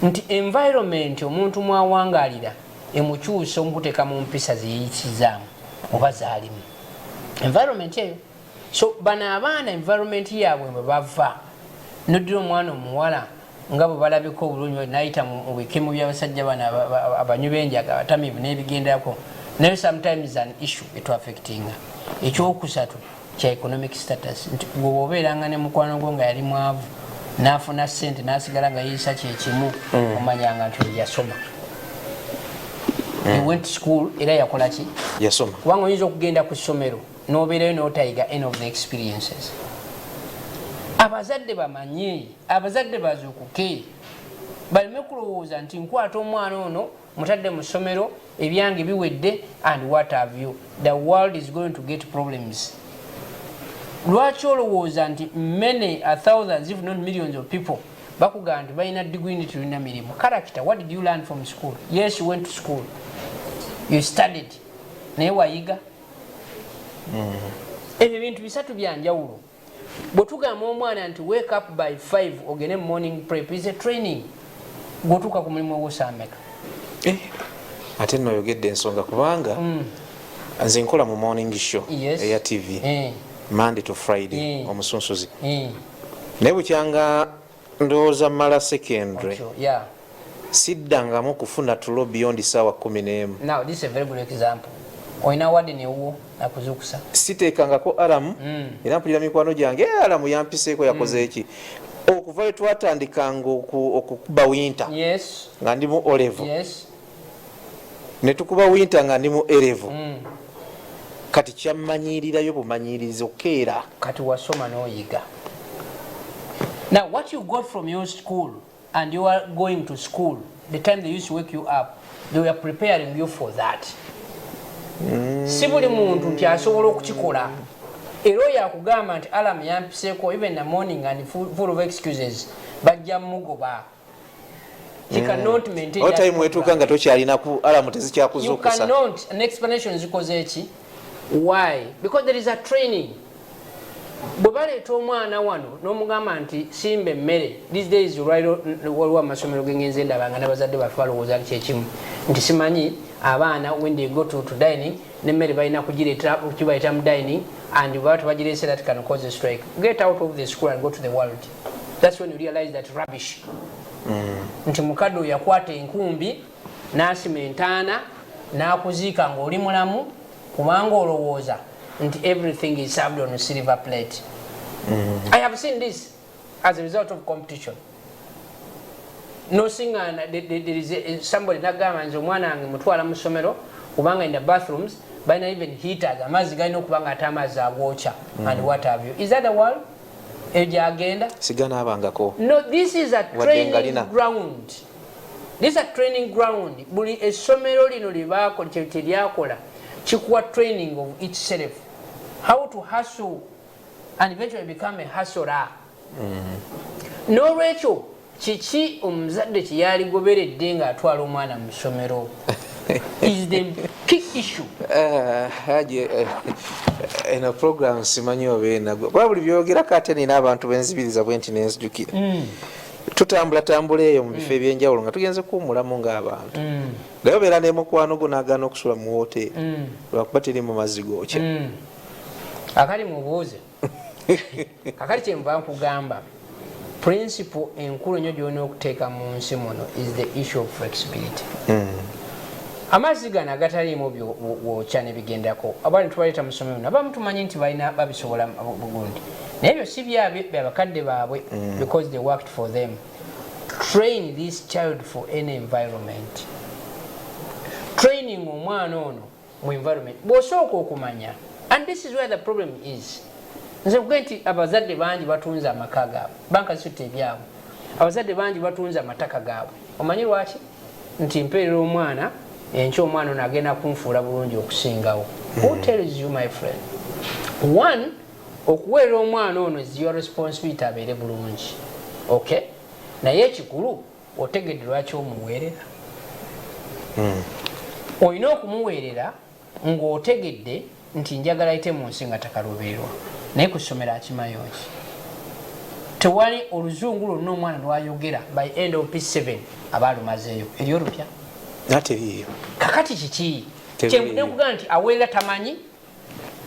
nti environment omuntu mwawangalira emukyusa omukuteeka mu mpisa zeyeyisizaamu oba zaalimu environment eyo. So bano abaana environment yaabwe bwe bava, noddira omwana omuwala nga bwe balabika obulungi nayita mu bikemu byabasajja bano abanywi b'enjaga, abatamiivu n'ebigenderako, naye sometimes an issue etuaffectinga. Ekyokusatu kya economic status, nti gwe bw'obeeranga ne mukwano gwo nga yali mwavu n'afuna ssente n'asigala nga yeeyisa kyekimu, omanyanga nti oyo yasoma. He went to school, era yakola ki? Yasoma. Kubanga oyinza okugenda ku ssomero n'obeerayo n'otayiga any of the experiences. Abazadde bamanye, abazadde bazuukuke, baleme kulowooza nti nkwata omwana ono mutadde mu ssomero, ebyange biwedde and what have you. The world is going to get problems. Lwaki olowooza nti many a thousands, if not millions of people bakugamba nti balina degree nti tulina mirimu? Character. What did you learn from school? Yes, you went to school, you studied, naye wayiga? Ebyo bintu bisatu byanjawulo. Bwe tugamba omwana nti wake up by 5 ogende mu morning prep, is a training. Gwotuuka ku mulimu ogwosaameka? Eh, ate nno oyogedde ensonga, kubanga nze nkola mu morning show eya TV, Monday to Friday, omusunsuzi. Naye bukyanga ndowooza mmala secondary, Otyo, yeah. siddangamu kufuna tulo beyond saawa 11. Now this is a very good example. Olina wadde newuwo nakuzukusa. Siteekangako alarm. Era mpulira mikwano gyange, "Eh, alarm yampiseeko, yakoze eki." Okuva lwe twatandikanga okukuba winter nga ndi mu O level, ne tukuba winter nga ndi mu A level, kati kyammanyiirirayo bumanyirizi okeera. Kati wasoma n'oyiga. Now what you got from your school, and you are going to school, the time they used to wake you up, they were preparing you for that. Si buli muntu nti asobola okukikola. Era oyo akugamba nti alarm yampiseeko even the morning and full of excuses, bajja mugoba. He cannot maintain O that time wetuuka program. Nga tokyalinaku alarm, You tezikyakuzuukusa. cannot. An explanation zikoze ki? Why? Because there is a training. Bwe baleeta omwana wano n'omugamba nti simba emmere, these days olwaliro waliwo amasomero gengenze ndaba nga n'abazadde baffe balowooza ali kyekimu nti simanyi abaana when they go to dining, nemmere balina kugireeta kibayita mu dining, and baba tebagireese, that can cause a strike. Get out of the school and go to the world. That's when you realize that rubbish, nti mukadde oyo yakwata enkumbi n'asima entaana n'akuziika ng'oli mulamu, kubanga olowooza nti everything is served on a silver plate. I have seen this as a result of competition. Nosingana there is somebody nagamba, nze omwana wange mutwala mu ssomero kubanga in the bathrooms balina even heaters, amazzi galina okuba nga ate amazzi agwokya and what have you. Is that the world eyo gyagenda? Siganaabangako. No, this is a Wadde nga training lina. ground. This is a training ground. Buli essomero lino lyeryakola kikuwa training of itself, how to hustle and eventually become a hustler. N'olwekyo kiki omuzadde kyeyaligoberedde ng'atwala omwana mu ssomero is the key issue. Haji, eno program simanyi oba enagwa, kuba buli byogerako ate nina abantu benzibiriza bwe nti nenzijukira. Tutambula tambula eyo mu bifo ebyenjawulo nga tugenze kuwumulamu ng'abantu, naye obeera ne mukwano gwo n'agaana okusula mu woteeri lwakuba teri mu mazzi gookya. Akali mubuuze kakali, kyenva nkugamba principle enkulu ennyo gyolina okuteeka mu nsi muno is the issue of flexibility. Amazzi gano agataliimu bwokya nebigendako, abaana tubaleeta mu ssomero, abamu tumanyi nti balina babisobola bugundi, naye ebyo si byabwe, byabakadde baabwe, because they worked for them. Train this child for any environment. Training omwana ono mu environment bw'osooka okumanya, and this is where the problem is. Nze nkuge nti abazadde bangi batunze amaka gaabwe, banka zisutta ebyabwe, abazadde bangi batunze amataka gaabwe. Omanyi lwaki? Nti mpeerera omwana, enkya omwana ono agenda kunfuula bulungi okusingawo. Who tells you, my friend? One, okuweerera omwana ono is your responsibility, abeere bulungi, okay, naye ekikulu otegedde lwaki omuweerera. Olina okumuweerera ng'otegedde nti njagala ayite mu nsi nga takaluubirirwa, naye ku ssomero akimayo ki? Tewali oluzungu lwonna omwana lwayogera by end of P7 aba alumazeeyo eri olupya. Nateriiyo. Kakati kiki? Teriiyo. Kyenvudde nkugamba nti aweerera tamanyi,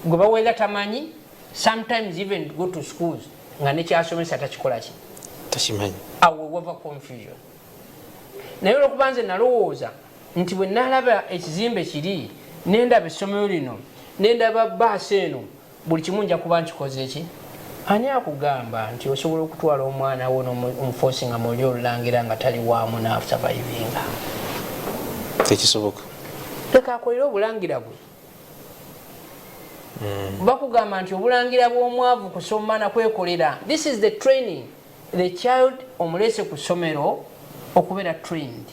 gwe baweerera tamanyi. Sometimes even go to schools nga nekyasomesa takikola ki? Takimanyi. Awo wava confusion. Naye olwokuba nze nalowooza nti bwe nalaba ekizimbe kiri, nendaba essomero lino, nendaba baasi eno, buli kimu nja kuba nkikoze ki? Ani akugamba nti osobola okutwala omwana wo n'omuforcinga muli olulangira nga tali waamu n'asurvivinga? Tekisoboka. Leka akolere obulangira bwe. Bakugamba nti obulangira bw'omwavu kusoma na kwekolera. This is the training. The child omulese ku ssomero okubeera trained,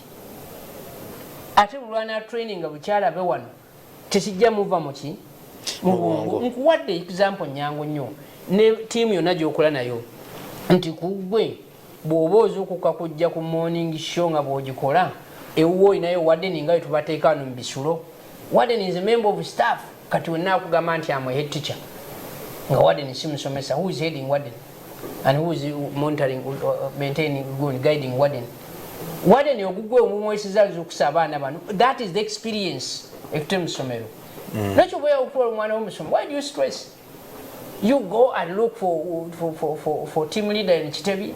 ate bulwana training nga bukyalabe wano tekijja muva muki? Mu bwongo. Mu bwongo. Nkuwadde example nyangu nnyo ne tiimu yonna gyokola nayo, nti kuggwe bw'oba ozuukuka kujja ku morning show nga bw'ogikola ewuwo, olinayo warden nga wetubateeka wano mu bisulo. Warden is a member of staff. Kati wenna akugamba nti am a head teacher nga warden si musomesa, who is heading warden and who is monitoring, maintaining, guiding warden? Warden ogugwe omumwesiza azuukusa abaana bano. That is the experience ekute mu ssomero. Nakyo bwe okutwala omwana womusomo, why do you stress? You go and look for team leader in Kitebi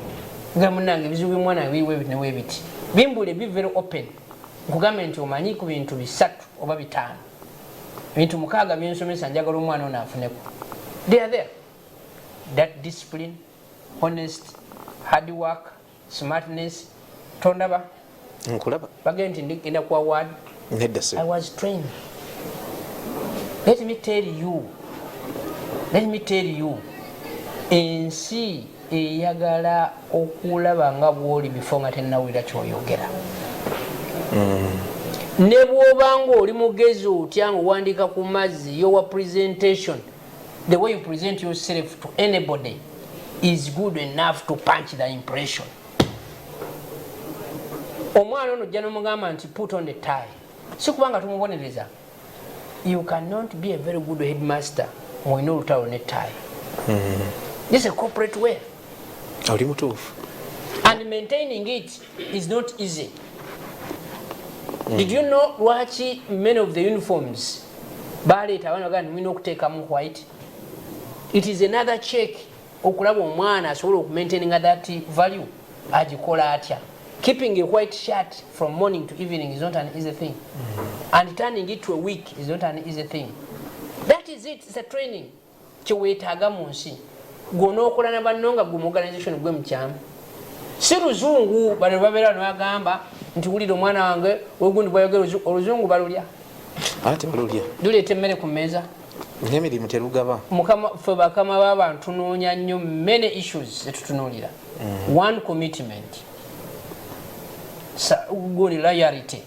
nga munange ebizibu byomwana biriwo ebiti newebiti bimbule. Be very open. Nkugambe nti omanyi ku bintu bisatu oba bitaano, bintu mukaaga byensomesa, njagala omwana ono afuneko. They are there: that discipline, honest, hard work, smartness. Tondaba? Nkulaba. Bagende nti ngenda ku award. Nedda se. I was trained. Let me tell you. Let me tell you. Ensi eyagala okulaba nga bw'oli before nga tennawulira ky'oyogera. Ne bw'oba ng'oli mugezi otya ng'owandiika ku mazzi, your presentation The way you present yourself to anybody is good enough to punch the impression. Omwana ono ojja nomugamba nti, "Put on the tie," si kubanga tumubonereza. You cannot be a very good headmaster ng'olina olutalo ne tie. This is a corporate way. Oli mutuufu. And maintaining it is not easy. Did you know lwaki many of the uniforms baleeta abaana bagamba mulina okuteekamu white? It is another check okulaba omwana asobola okumaintaininga that value, agikola atya. Keeping a white shirt from morning to evening is not an easy thing, and turning it to a week is not an easy thing. That is it. It's a training kyeweetaaga mu nsi. Gwonookola na banno nga gwe mu organization gwe mukyamu, si luzungu. Bano babeera bano bagamba nti, "Wulira omwana wange wegundi bwayogera oluzungu." Balulya? Ate balulya. Luleeta emmere ku mmeeza? N'emirimu terugaba. Mukama ffe bakama b'abantu tunoonya nnyo many issues zetutunuulira. One, commitment. Gundi loyalty,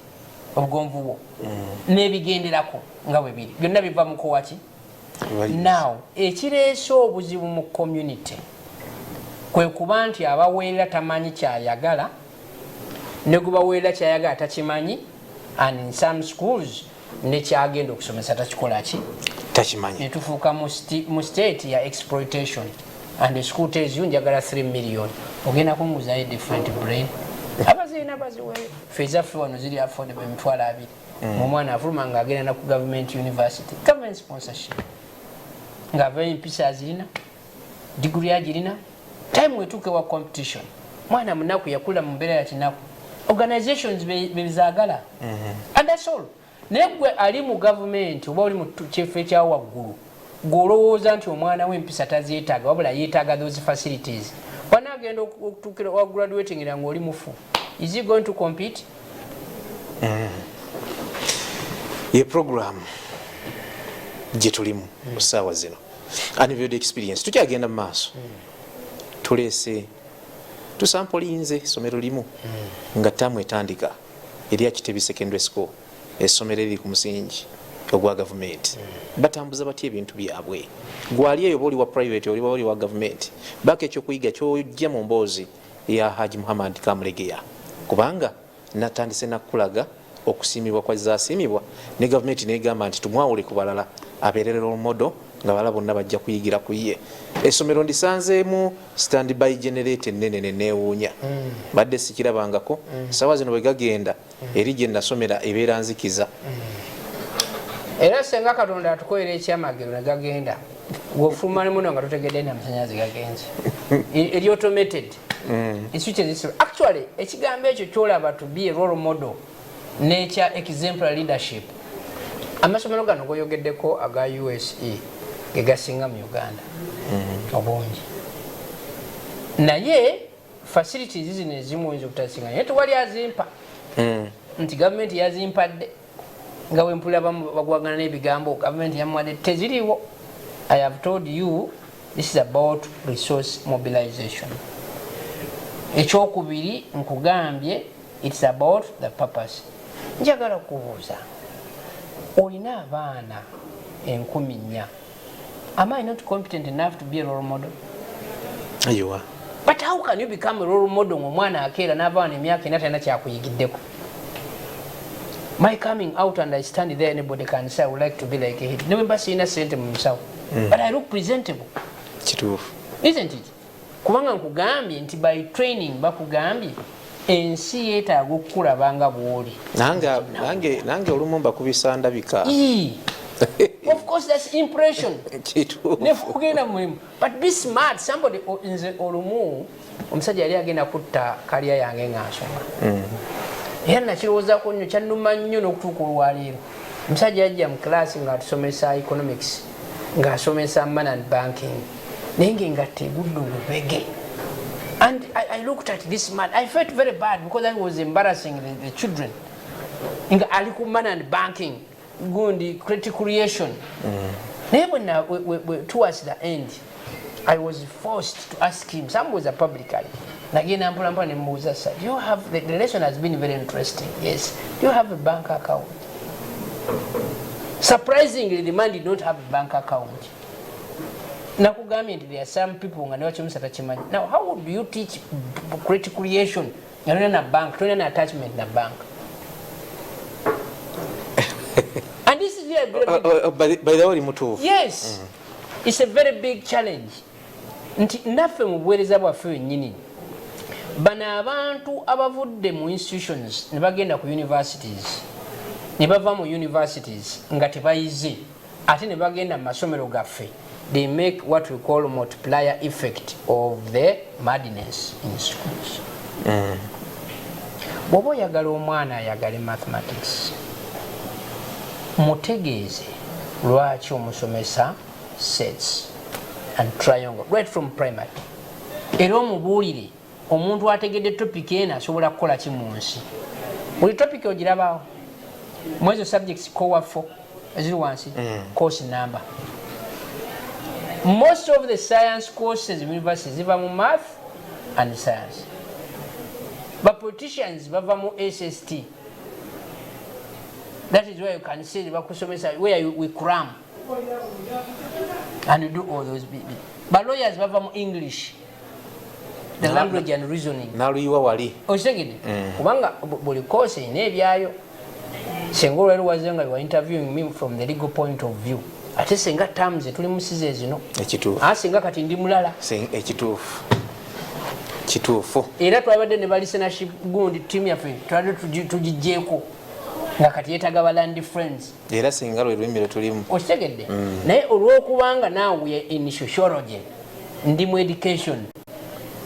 obugonvu bwo n'ebigenderako nga bwe biri byonna biva mu kowaki. Now ekireese obuzibu mu community kwe kuba nti abaweerera tamanyi kyayagala, ne gubaweerera kyayagala takimanyi, and in some schools nekyagenda okusomesa takikola ki? Takimanyi. Netufuuka mu state ya exploitation, and the school tells you, "Njagala 3 million, ogenda kunguzayo different brain." Abazirina baziweeyo. Fe ezaffe wano ziri affordable, 20,000. Omwana afuluma nga agenda na ku government university, government sponsorship, ng'avayo empisa azirina, diguri agirina. Time wetuuke wa competition, mwana munaku yakula mu mbeera ya kinaku, organizations bezaagala, and that's all. Naye gwe ali mu gavumenti oba oli mu kifo ekya waggulu, gweolowooza nti omwana w'empisa tazeetaaga, wabula yeetaaga those facilities, wanaagenda okutuukira wa graduating era ng'oli mufu, is he going to compete? Ye program gye tulimu mu ssaawa zino, Unveiled Experience. Tukyagenda mu maaso. Tuleese, tusampolinze essomero limu nga ttaamu etandika, erya Kitebi Secondary School, essomero eriri ku musingi ogwa gavumenti. Batambuza batya ebintu byabwe? Gwali eyo, oba oli wa private, oli oli wa gavumenti, baako ekyokuyiga kyojja mu mboozi ya Haji Muhammad Kamulegeya, kubanga natandise nakulaga okusiimibwa kwazasiimibwa ne gavumenti negamba nti tumwawule ku balala, abeerere role model nga balala bonna bajja kuyigira ku ye. Essomero ndisanzeemu standby generator ennene neneewuunya, badde sikirabangako. Sawa zino bwe gagenda eri gye nasomera ebeera nzikiza. Era senga Katonda atukolera ekyamagero ne gagenda, gwofuluma ne muno nga totegedde nti amasanyalaze gagenze. Eri automated switches. Actually ekigambo ekyo kyolaba, to be a role model nekya exemplary leadership, amasomero gano goyogeddeko aga USE gegasinga mu Uganda obungi, naye facilities zino ezimu oyinza obutasinga, naye tewali azimpa nti gavumenti yazimpadde, nga wempulira bagwagana n'ebigambo gavumenti yamuwadde, teziriwo. I have told you this is about resource mobilization. Ekyokubiri nkugambye, it's about the purpose. Njagala kubuuza, olina abaana 4,000, am I not competent enough to be a role model? Ayiwa. But how can you become a role model ngaomwana akeera n'ava wano emyaka 4 talina kyakuyigiddeko? My coming out and I stand there, anybody can say, "I would like to be like him," ne bwe sirina sente mu musawo, but I look presentable. Kituufu. Isn't it? Kubanga nkugambye nti by training, bakugambye ensi yeetaaga okukulaba nga bw'oli. Nange olumu mbakubisa ndabika. Ii. Of course, that's impression. Kituufu. Nefugenda mu mulimu, but be smart. Somebody, nze olumu omusajja yali agenda kutta career yange nga nsoma, era nakirowoozaako nnyo, kyannuma nnyo n'okutuuka olwaleero. Omusajja yajja mu class ng'atusomesa economics, ng'asomesa money and banking, naye ngaengatta egudde olubege. And I looked at this man, I felt very bad because I was embarrassing the children, nga ali ku money and banking, gundi credit creation. Naye bwena towards the end I was forced to ask him, some was a publicly, nagenda mpola mpola nemubuuza, "Sir, do you have the lesson has been very interesting." "Yes." "Do you have a bank account?" Surprisingly, the man did not have a bank account. Nakugambye nti there are some people nga nebakimisa takimanyi. Now, how do you teach credit creation nga tolina na bank, tolina na attachment na bank? And this is really a very big By the way, oli mutuufu. Yes, it's a very big challenge nti naffe mu buweereza bwaffe bennyini, bano abantu abavudde mu institutions ne bagenda ku universities, ne bava mu universities nga tebayize, ate ne bagenda mu masomero gaffe, they make what we call multiplier effect of the madness in schools. Bw'oba oyagala omwana ayagale mathematics, mutegeeze lwaki omusomesa sets and triangle right from primary, era omubuulire omuntu ategedde topic eno asobola kukola ki mu nsi. Buli topic ogirabaawo mu ezo subjects, core 4 eziri wansi, course number. Most of the science courses in university ziva mu math and science. Ba politicians bava mu SST. That is where you can see bakusomesa where we cram and you do all those. Ba lawyers bava mu English, the language and reasoning. Naluyiwa wali. Okitegedde? Kubanga buli course erina ebyayo. Senga olwali waze nga you are interviewing me from the legal point of view, ate senga terms tuli musize zino. Ekituufu. Ah, senga kati ndi mulala. Ekituufu kituufu. Era twabadde ne ba listenership gundi, team yaffe twabadde tugigyeko nga kati yeetaga ba learned friends. Era singa lwe lulimi lwe tulimu. Okitegedde? Naye olwokubanga now we are in sociology, ndi mu education,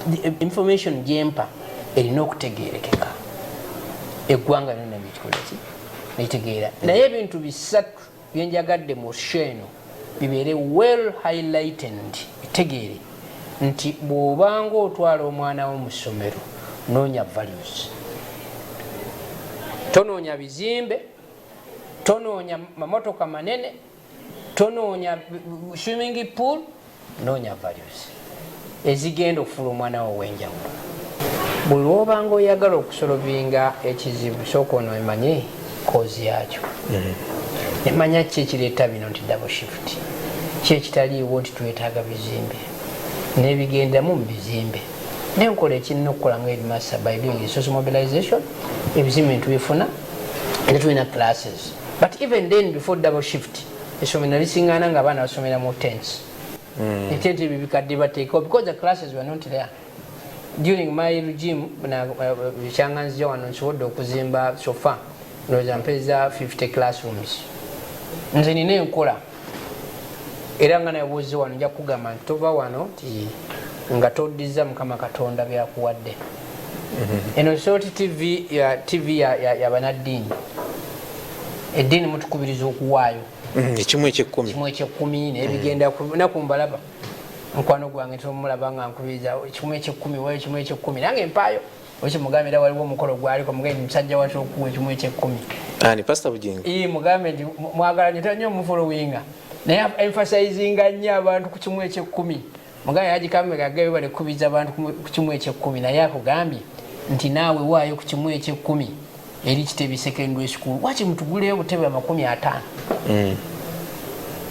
the information gyempa erina okutegerekeka eggwanga lyonna nekikolaki nekitegeera. Naye ebintu bisatu byenjagadde mu show eno bibeere well highlighted. Bitegeere nti bw'obanga otwala omwana wo mu ssomero, noonya values, tonoonya bizimbe, tonoonya mamotoka manene, tonoonya swimming pool, noonya values ezigenda okufuula omwana wo ow'enjawulo. Buli lwobanga oyagala okusolvinga ekizibu, sooka ono emanye cause yakyo, nemanya ki ekireeta bino, nti double shift, ki ekitaliiwo, nti twetaaga bizimbe n'ebigendamu mu bizimbe. Nenkola ekirina okukola nga headmaster by doing social mobilization, ebizimbe ntubifuna era tulina classes. But even then, before double shift, essomero nalisiŋŋaana nga abaana basomera mu tents, etente ebyo bikadde bateekawo because the classes were not there during my regime. Kyanga nzija wano nsobodde okuzimba, so far ndowooza mpeza 50 classrooms. Nze nina enkola, era nga nabuuzi wano nja kugamba nti tova wano ti nga toddiza Mukama Katonda byakuwadde. Eno Salt TV ya TV ya banaddiini, eddiini mutukubiriza okuwaayo. Ekimu ekyekkumi. Kimu ekyekkumi nebigenda naku mbalaba mukwano gwange tomulaba nga nkubiriza ekimu ekyekkumi, wayo ekimu ekyekkumi, nange mpaayo. Okimugambye era waliwo omukolo gwaliko, mugambe nti musajja watu okuwa ekimu ekyekkumi. Ani, Pastor Bugingo? Ii, mugambe nti mwagala nnyo nnyo omufollowinga, naye emphasizinga nnyo abantu ku kimu ekyekkumi. Mugambe yagikambe gagabe bale kukubiriza abantu ku kimu ekyekkumi, naye akugambye nti naawe waayo ku kimu ekyekkumi eri Kitebi Secondary School, waki mutuguleyo obutebe 50.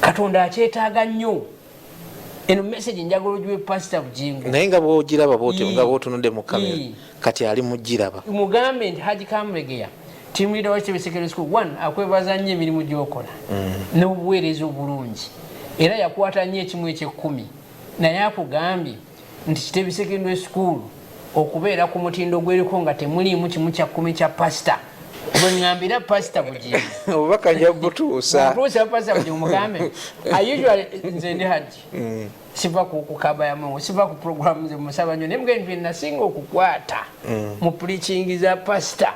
Katonda akyetaaga nnyo. Eno message njagala ogiwe Pasita Bugingo. Naye nga bwogiraba bwotyo, Ii. nga bwotunudde mu kamera, Ii. kati ali mugiraba. Mugambe nti Haji Kamulegeya, team leader wa Kitebi Secondary School 1, akwebaza nnyo emirimu gy'okola n'obuweereza obulungi, era yakwata nnyo ekimu ekyekkumi, naye akugambye nti Kitebi Secondary School okubeera ku mutindo gweriko nga temuliimu kimu kya kkumi kya pasita, bwe ŋŋambira Pasita Bugingo. Obubaka nja butuusa. Otuusa Pasita Bugingo, mugambe I usually, nze ndi Haji, siva ku kaba ya Mungu, siva ku program ze musaba nnyo, naye mugambe nti nasinga okukwata mu preaching za pasita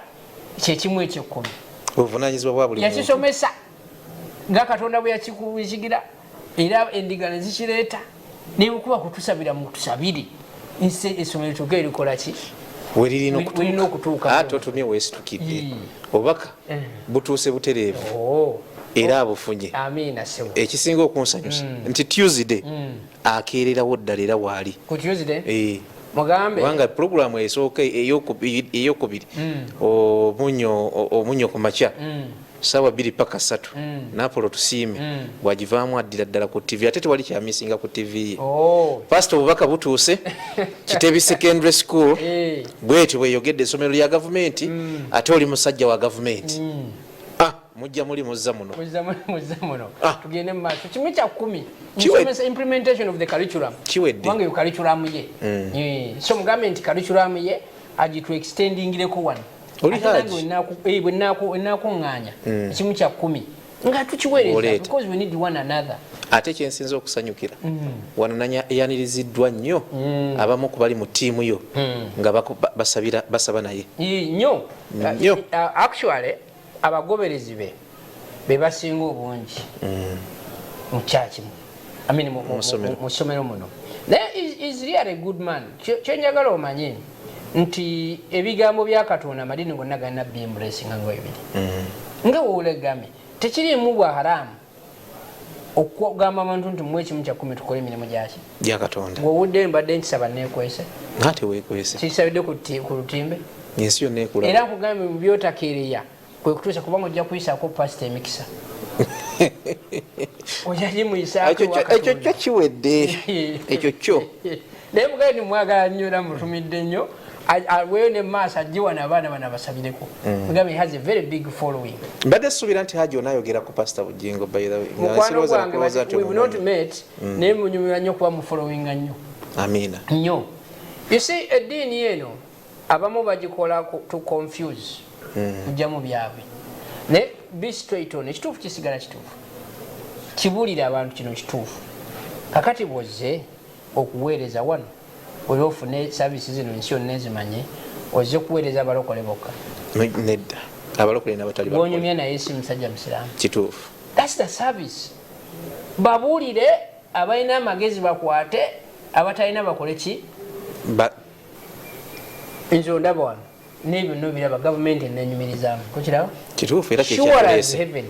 kyekimu ekyekkumi. Obuvunanyizibwa bwa buli muntu. Yakisomesa nga Katonda bwe yakikukigira, era endiga ne zikireeta, nebukuba kutusabira mutusabire nse essomero tuke erikola ki Weririna. Werina okutuuka. Ate otumye weesitukidde. Ii. Obubaka butuuse butereevu. Oh, Era abufunye. Amiina ssebo. Ekisinga okunsanyusa nti Tuesday akeererawo ddala era waali. Ku Tuesday? Eh. Mugambe. Kubanga puroguramu esooka eyokubiri, omunyo ku makya. Saawa 2 paka 3. Napolo Tusiime bwagivaamu addira ddala ku TV, ate tewali kyamisinga ku TV ye. Oh. Pasita, obubaka butuuse Kitebi Secondary School. Bwetyo bweyogedde, essomero lya gavumenti, ate oli musajja wa gavumenti. Ah, mujja muli muzza muno. Muzza muno. Ah. Tugende mu maaso, 1/10. Nsomesa implementation of the curriculum. Kiwedde. Kubanga eyo curriculum ye. So mugambe nti curriculum ye agitu extendingireko wano. Oli Ate nange Haji. Bwe nakuŋŋaanya 1/10 nga tukiweereza, Oleeta. because we need one another. Ate kyensinza okusanyukira wano, yaniriziddwa nnyo abamu ku bali mu ttiimu yo nga basabira, basaba naye. Nnyo. Nnyo. Actually abagoberezi be be basinga obungi mu kyaki, I mean, Mu ssomero. mu ssomero muno. Naye is really a good man. Kyenjagala omanye nti ebigambo bya Katonda, amadiini gonna galina byembracinga nga bibiri, nga wowolegambye tekiriimu bwa haramu okugamba abantu nti muwe 1/10 tukole emirimu gyaki? Gya Katonda. Ng'owudde mbadde nkisaba neekwese. Ate weekwese. Kisabidde ku lutimbe. Ensi yonna ekulaba. Era nkugambye mu byotakeereya kwe kutuusa, kubanga ojja kuyisaako pasita emikisa, ojja gimuyisaako. Ekyo kyo kiwedde, ekyo kyo. Naye mugaye nimwagala nnyo era mutumidde nnyo, aweeyo ne maaso ajje wano abaana bano abasabireko. Mugambe he has a very big following. Mbadde suubira nti Haji onaayogera ku Pasita Bujingo, by the way. Nga Mukwano sirowooza gwange, nakulowooza nti we've not omumanyi. met, naye munyumira nnyo kuba mufollowinga nnyo. Amiina. Nnyo. You see, eddiini eno abamu bagikola to confuse, kujjamu byabwe, naye be straight on, ekituufu kisigala kituufu. Kibuulire abantu kino kituufu. Kakati bwozze okuweereza wano, oli ofune service zino ensi yonna ezimanye, ozze kuweereza abalokole bokka? Nedda, abalokole n'abatali balokole. Bwonyumya naye si musajja musiraamu. Kituufu. That's the service. Babuulire, abalina amagezi bakwate, abatalina bakole ki? Nze ondaba wano n'ebyo biraba, gavumenti enenyumirizaamu, tokiraba? Kituufu, era Sure as kyekyakuleese. heaven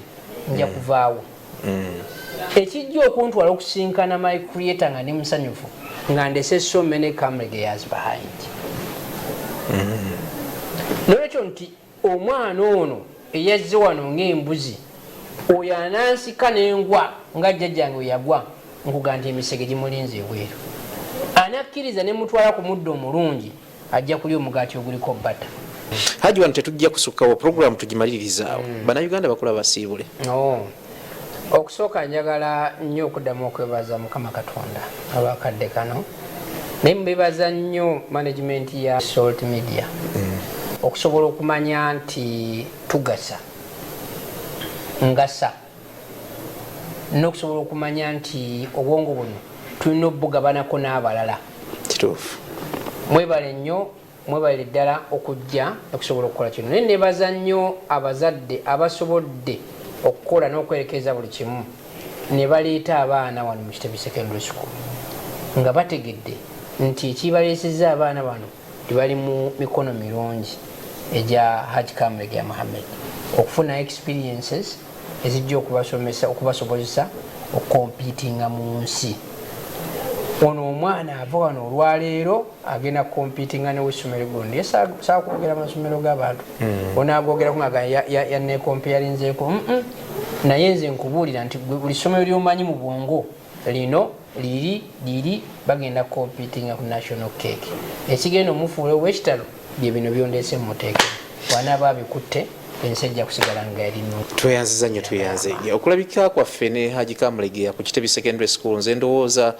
nja kuvaawo. Ekijja okuntwala okusinkana my creator nga ndi musanyufu, nga ndese so many Kamulegeyas behind. Nolwekyo nti omwana ono eyazze wano ng'embuzi, oyo anansika n'engwa nga jjajjange we yagwa, nkuga nti emisege gimulinze ebweru. Anakkiriza ne mutwala ku muddo omulungi, ajja kulya omugaati oguliko bata. Haji, wano tetujja kusukkawo, puroguramu tugimalirizaawo. Bannayuganda bakula basiibule. Oh. Okusooka njagala nnyo okuddamu okwebaza Mukama Katonda olwakadde kano, naye mbebaza nnyo management ya Salt Media okusobola okumanya nti tugasa ngasa, n'okusobola okumanya nti obwongo buno tulina obugabanako n'abalala. Mwebale nnyo, mwebalire ddala okujja okusobola okukola kino. Naye nebaza nnyo abazadde abasobodde okukola n'okwerekeza buli kimu ne baleeta abaana wano mu Kitebi Secondary School, nga bategedde nti ekibaleesezza abaana bano tebali mu mikono mirungi egya Haji Kamulegeya Muhammed, okufuna experiences ezijja okubasomesa, okubasobozesa okucompetinga mu nsi. Ono omwana ava wano olwaleero agenda kucompetinga newessomero gundi, saakwogera amasomero g'abantu, onagwogerako nga yanecomparinzeeko, naye nze nkubuulira nti gwe buli ssomero lyomanyi mu bwongo lino liri liri bagenda kucompetinga ku national cake. Ekigenda omufuula owekitalo bye bino byondeese mumuteekero, bwanaaba abikutte, ensi ejja kusigala nga erimu. Tweyanziza nnyo, tweyanze okulabika kwaffe ne Haji Kamulegeya ku Kitebi Secondary School. Nze ndowooza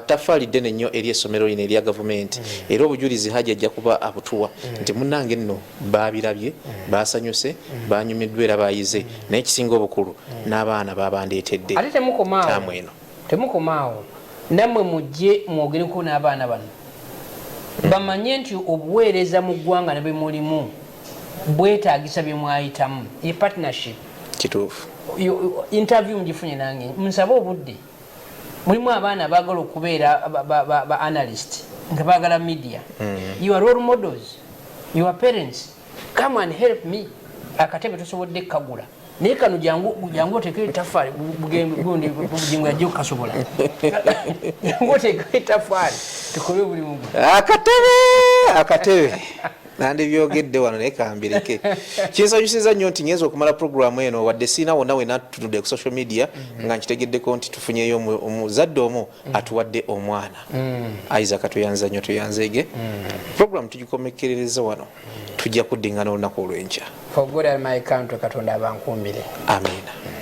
tafaali ddene nnyo eri essomero lino erya gavumenti, era obujulizi Haji ajja kuba abutuwa nti munnange nno baabirabye, basanyuse, banyumiddwa era bayize, naye ekisinga obukulu n'abaana babandeetedde. Ate temukomaawo. Taamu eno. Temukomaawo, nammwe mujje mwogereko n'abaana bano, bamanye nti obuweereza mu ggwanga ne bwe mulimu bwetaagisa bye mwayitamu, ye partnership. Interview mugifunye, nange nsabe obudde. Mulimu abaana abaagala okubeera ba analyst nga baagala media. Your role models, your parents, come and help me. Akatebe tosobodde kukagula, naye kano jangu, jangu oteekeo etafaali. Gundi Bugingo yajja okukasobola. Jangu oteekeo etafaali tukole obulimu gwe. Akatebe, akatebe. Nandibyogedde wano, naye kambireke. Kinsanyusiza nnyo nti ngenza okumala puroguramu eno, wadde siina wonna we natunudde ku social media, nga nkitegeddeko nti tufunyeyo omuzadde omu atuwadde omwana. Isaac, tuyanza nnyo, tuyanzeege. Puroguramu tugikomekkerereza wano, tujja kuddingana olunaku olw'enkya. For God and my country, Katonda abankuumire. Amen.